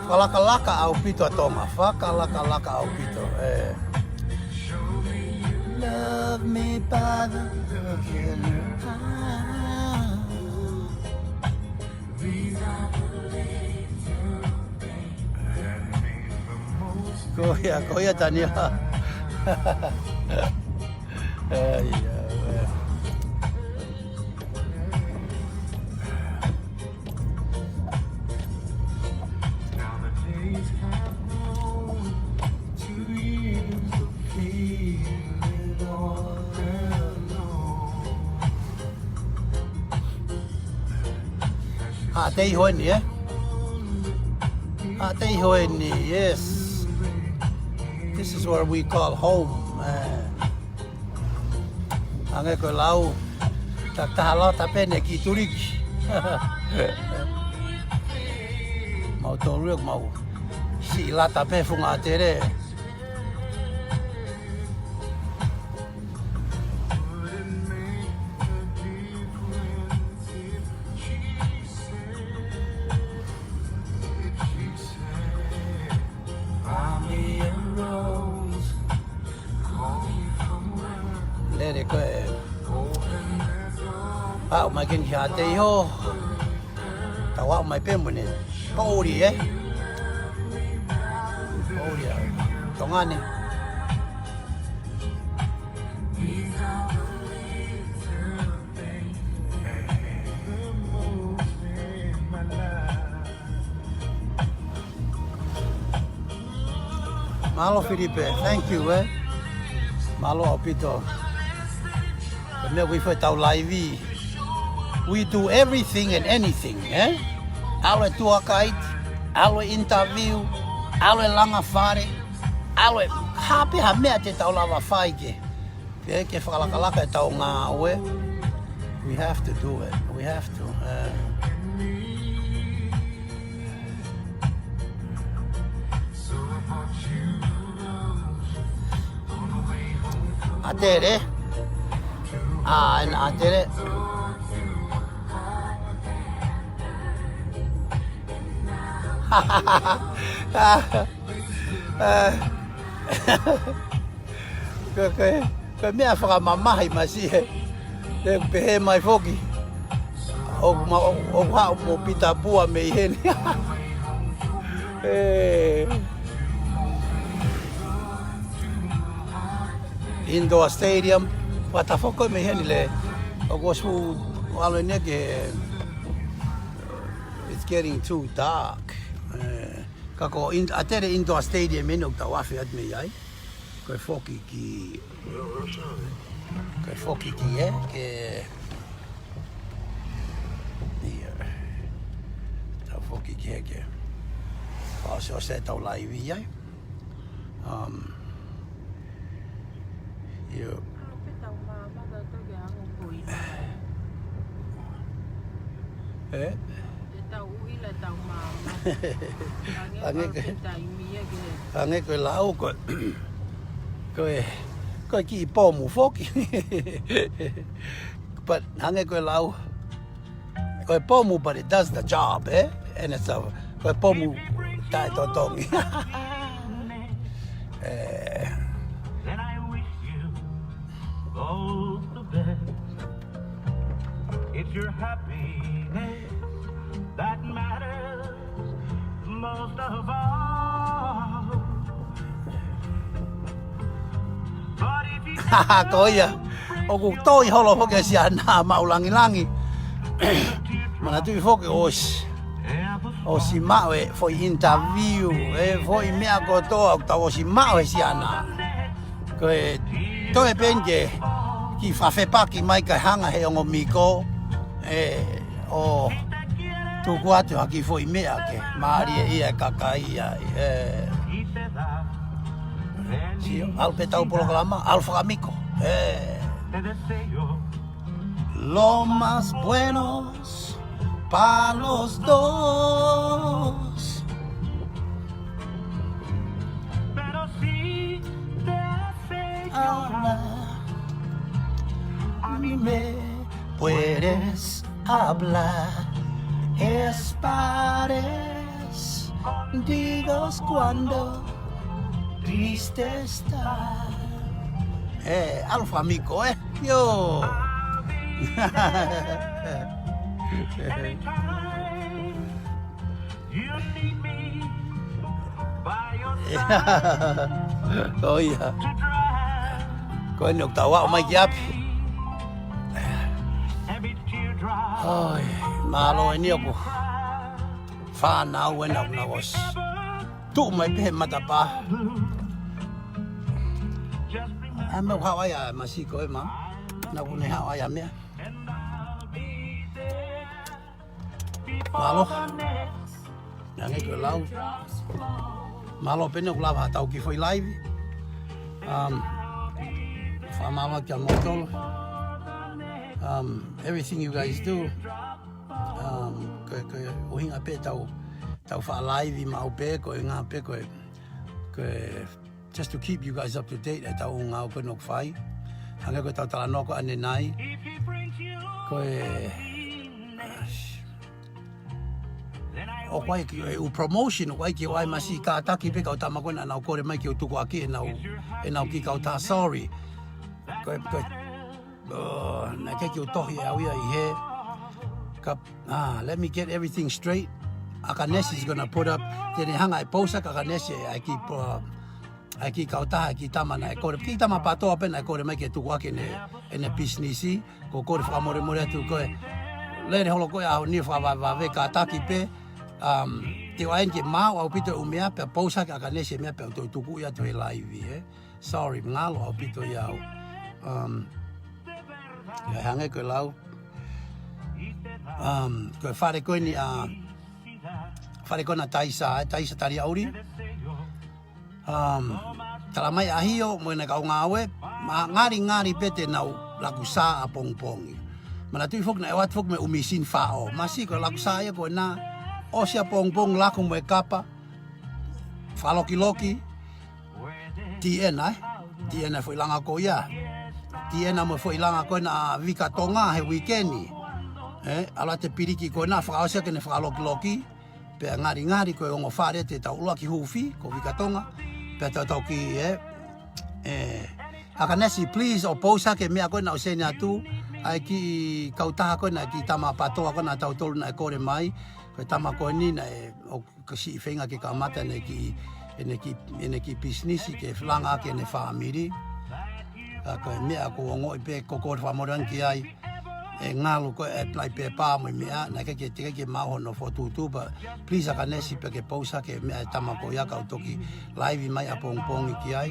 fakalakalaka ʻaupito ʻa Tonga. Fakalakalaka ʻaupito, ē. Love me by the look in your eyes. Ko ia, ko ia Tania. Ai, ai, ai. Haʻateiho eni, ē? Haʻateiho eni, yes. This is what we call home, ē. Hangē ko e lau, takitaha lata pē ʻene kiʻi tuliki. Mau tolu ē, mau siʻi lata pē funga ʻātele. Lele ko ē. Aʻu mai ke ni ha te iho. Tau aʻu mai pē mo ʻene poʻuli, ē? Poʻuli ʻa Tonga ni. Mālō Filipe, thank you, ē. Mālō ʻaupito. Ko e meʻa ʻoku ʻi fē tau laivi. We do everything and anything, ē? ʻAlu e tour guide, ʻalu e interview, ʻalu e langa fale, ʻalu e hā pē ha meʻa te tau lava fai ke, ke, ke fakalakalaka ʻetau ngāue. We have to do it. We have to, ē. ʻĀtele. ʻĀ, ena ʻātele. Ko, ko, ko e meʻa fakamamahi masi he. Te pehē mai foki. ʻOku ma, ʻoku, ʻoku haʻu mo Pita Pua mei heni. Ē. Indoor stadium. Wata foko mei heni le. ʻOku ʻosi fuʻu ʻalu eni ke, it's getting too dark. Ē. Ka ko in, ʻĀtele Indoor Stadium eni ʻoku tau afe atu mei ai. Ko e foki ki, ko e foki ki ē, ke, ia. Tau foki ki ē ke. Pau se ʻosi tau laivi ai. Um, ia. Ē? Hangē ko e lau ko, ko e, ko e kiʻi pomu foki. But hangē ko e lau, ko e pomu, but it does the job, ē? And it's a, ko e pomu taʻetotongi. Ē. Then I wish you all the best. It's your happiness that matters most of all. Ko ia, ʻoku toi holo foki e siana maʻu langilangi. Manatuʻi foki ʻosi, ʻosi maʻu e foʻi interview, e foʻi meʻa kotoa ʻoku tau ʻosi maʻu e siana. Ko e toe pē eni ke kiʻi fakafepaki mai kae hanga he ongo miko, ē, ʻo tuku atu ha kiʻi foʻi meʻa ke mālie ia e kakai ia, ē. Sio, ʻalu pē ʻetau polokalama, ʻalu fakamiko, ē. Lo más bueno para los dos. Pero si te hace llorar, a mí me puedes hablar. Es pares, digo, cuando triste estás. Eh, ʻalu fakamiko, eh. Yo. Ko ia. Ko eni ʻoku tau aʻu mai ki ʻapi. Oi, mālō eni ʻoku fānau ena ʻoku nau ʻosi tuʻu mai pē he matapā. ʻA e meʻa ʻoku haʻu ai ʻa Masiko ē, ma. Naʻa ku ne haʻu ai ʻa meʻa. Mālō. Hangē ko e lau. Mālō pē eni ʻoku lava haʻatau kiʻi foʻi live. Um, fakamālō kia moutolu. Um, everything you guys do. Um, ko e, ko e ʻuhinga pē ʻetau, ʻetau faʻa live maʻu pē, ko e ʻuhinga pē ko e, ko e just to keep you guys up to date, ʻetau ngāue ko eni ʻoku fai. Hangē ko ʻetau talanoa ko ē ʻanenai. Ko e, ʻoku ʻai ke ʻi ai e ʻū promotion, ʻoku ʻai ke ʻi ai e masiʻi kātaki pē kau tama ko ē naʻa nau kole mai ke u tukuakiʻi ʻenau, ʻenau kiʻi kautaha, sorry. Ko e, ko e, ʻo, naʻe ʻikai ke u tohi ʻe au ia ʻi he, ka, ah, let me get everything straight. ʻAkanesi is gonna put up, te ne hanga ʻe post ʻa ʻAkanesi ʻa e kiʻi, uh, ʻa e kiʻi kautaha, kiʻi tama naʻe kole, kiʻi tama PTOA pē naʻe kole mai ke tukuaki ʻene, ʻene pisinisi, ko e kole fakamolemole atu ko e lele holo ko ē ʻaho ni fakavavevave kātaki pē, um, te u ʻai ke maau ʻaupito e ʻū meʻa pea post hake ʻa ʻAkanesi e meʻa pea u toe tukuʻi atu he live, eh. Sorry, ngalo ʻaupito ia au. Um, ia hangē ko e lau. Um, ko e fale ko eni ʻa, fale ko ena Taisa, eh, Taisa Taliaʻuli. Um, tala mai ʻa Hio mo ʻene kau ngāue, ma ngalingali pē te nau laku sā ʻapongipongi. Manatuʻi foki naʻe ʻoatu foki mo e ʻū misini faʻo. Masiʻi ko e laku sā ia ko ena, ʻosi ʻapongipongi laku mo e kapa, fakalokiloki, tīʻena, eh? Tīʻena foʻi langa ko ia. Tīʻena mo e foʻi langa ko ena ʻa Vika Tonga he uike ni. Eh, ʻalu atu e piliki ko ena fakaʻosi ʻaki ʻene fakalokiloki. Pea ngalingali ko e ongo fale te tau ʻuluaki huufi, ko Vika Tonga. Pea tau tau ki, eh, eh, ʻAkanesi, please, ʻo post hake e meʻa ko ena ʻoku send atu, ʻa e kiʻi kautaha ko ena, kiʻi tama PTOA ko ena ʻa tautolu naʻe kole mai, ko e tama ko eni naʻe, ʻoku siʻi feinga ke kamata ʻene kiʻi, ʻene kiʻi, ʻene kiʻi pisinisi ke langa ʻaki ʻene fāmili. Ka ko e meʻa ʻoku ou ongoʻi pē ko e kole fakamolemole ange ki ai. ʻE ngalo ko e apply pepa mo e meʻa, naʻe ʻikai ke, teʻeki ke maʻu hono fokotuʻutuʻu, but please ʻAkanesi pea ke post hake e meʻa e tama ko ia kau toki live mai ʻapongipongi ki ai.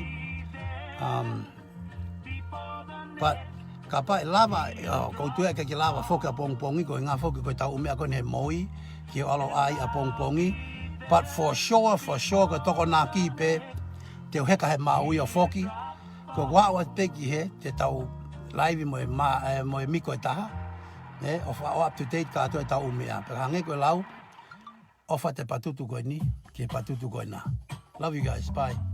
Um, but kapau ʻe lava, ʻo, ʻoku ou tui ʻe ʻikai ke lava foki ʻapongipongi, ko e ʻuhinga foki ko ʻetau ʻū meʻa ko eni he moʻui, ke ʻalu ai ʻapongipongi. But for sure, for sure, ko e tokonaki pē, te u heka he Maui ʻo foki, ko ʻeku aʻu atu pē ki hē, te tau live mo e ma-, eh, mo e miko ʻe taha. Eh, ʻo fa-, ʻo up to date kātoa ʻetau ʻū meʻa. Pea hangē ko e lau, ʻofa atu e patutu ko eni, ki he patutu ko ena. Love you guys. Bye.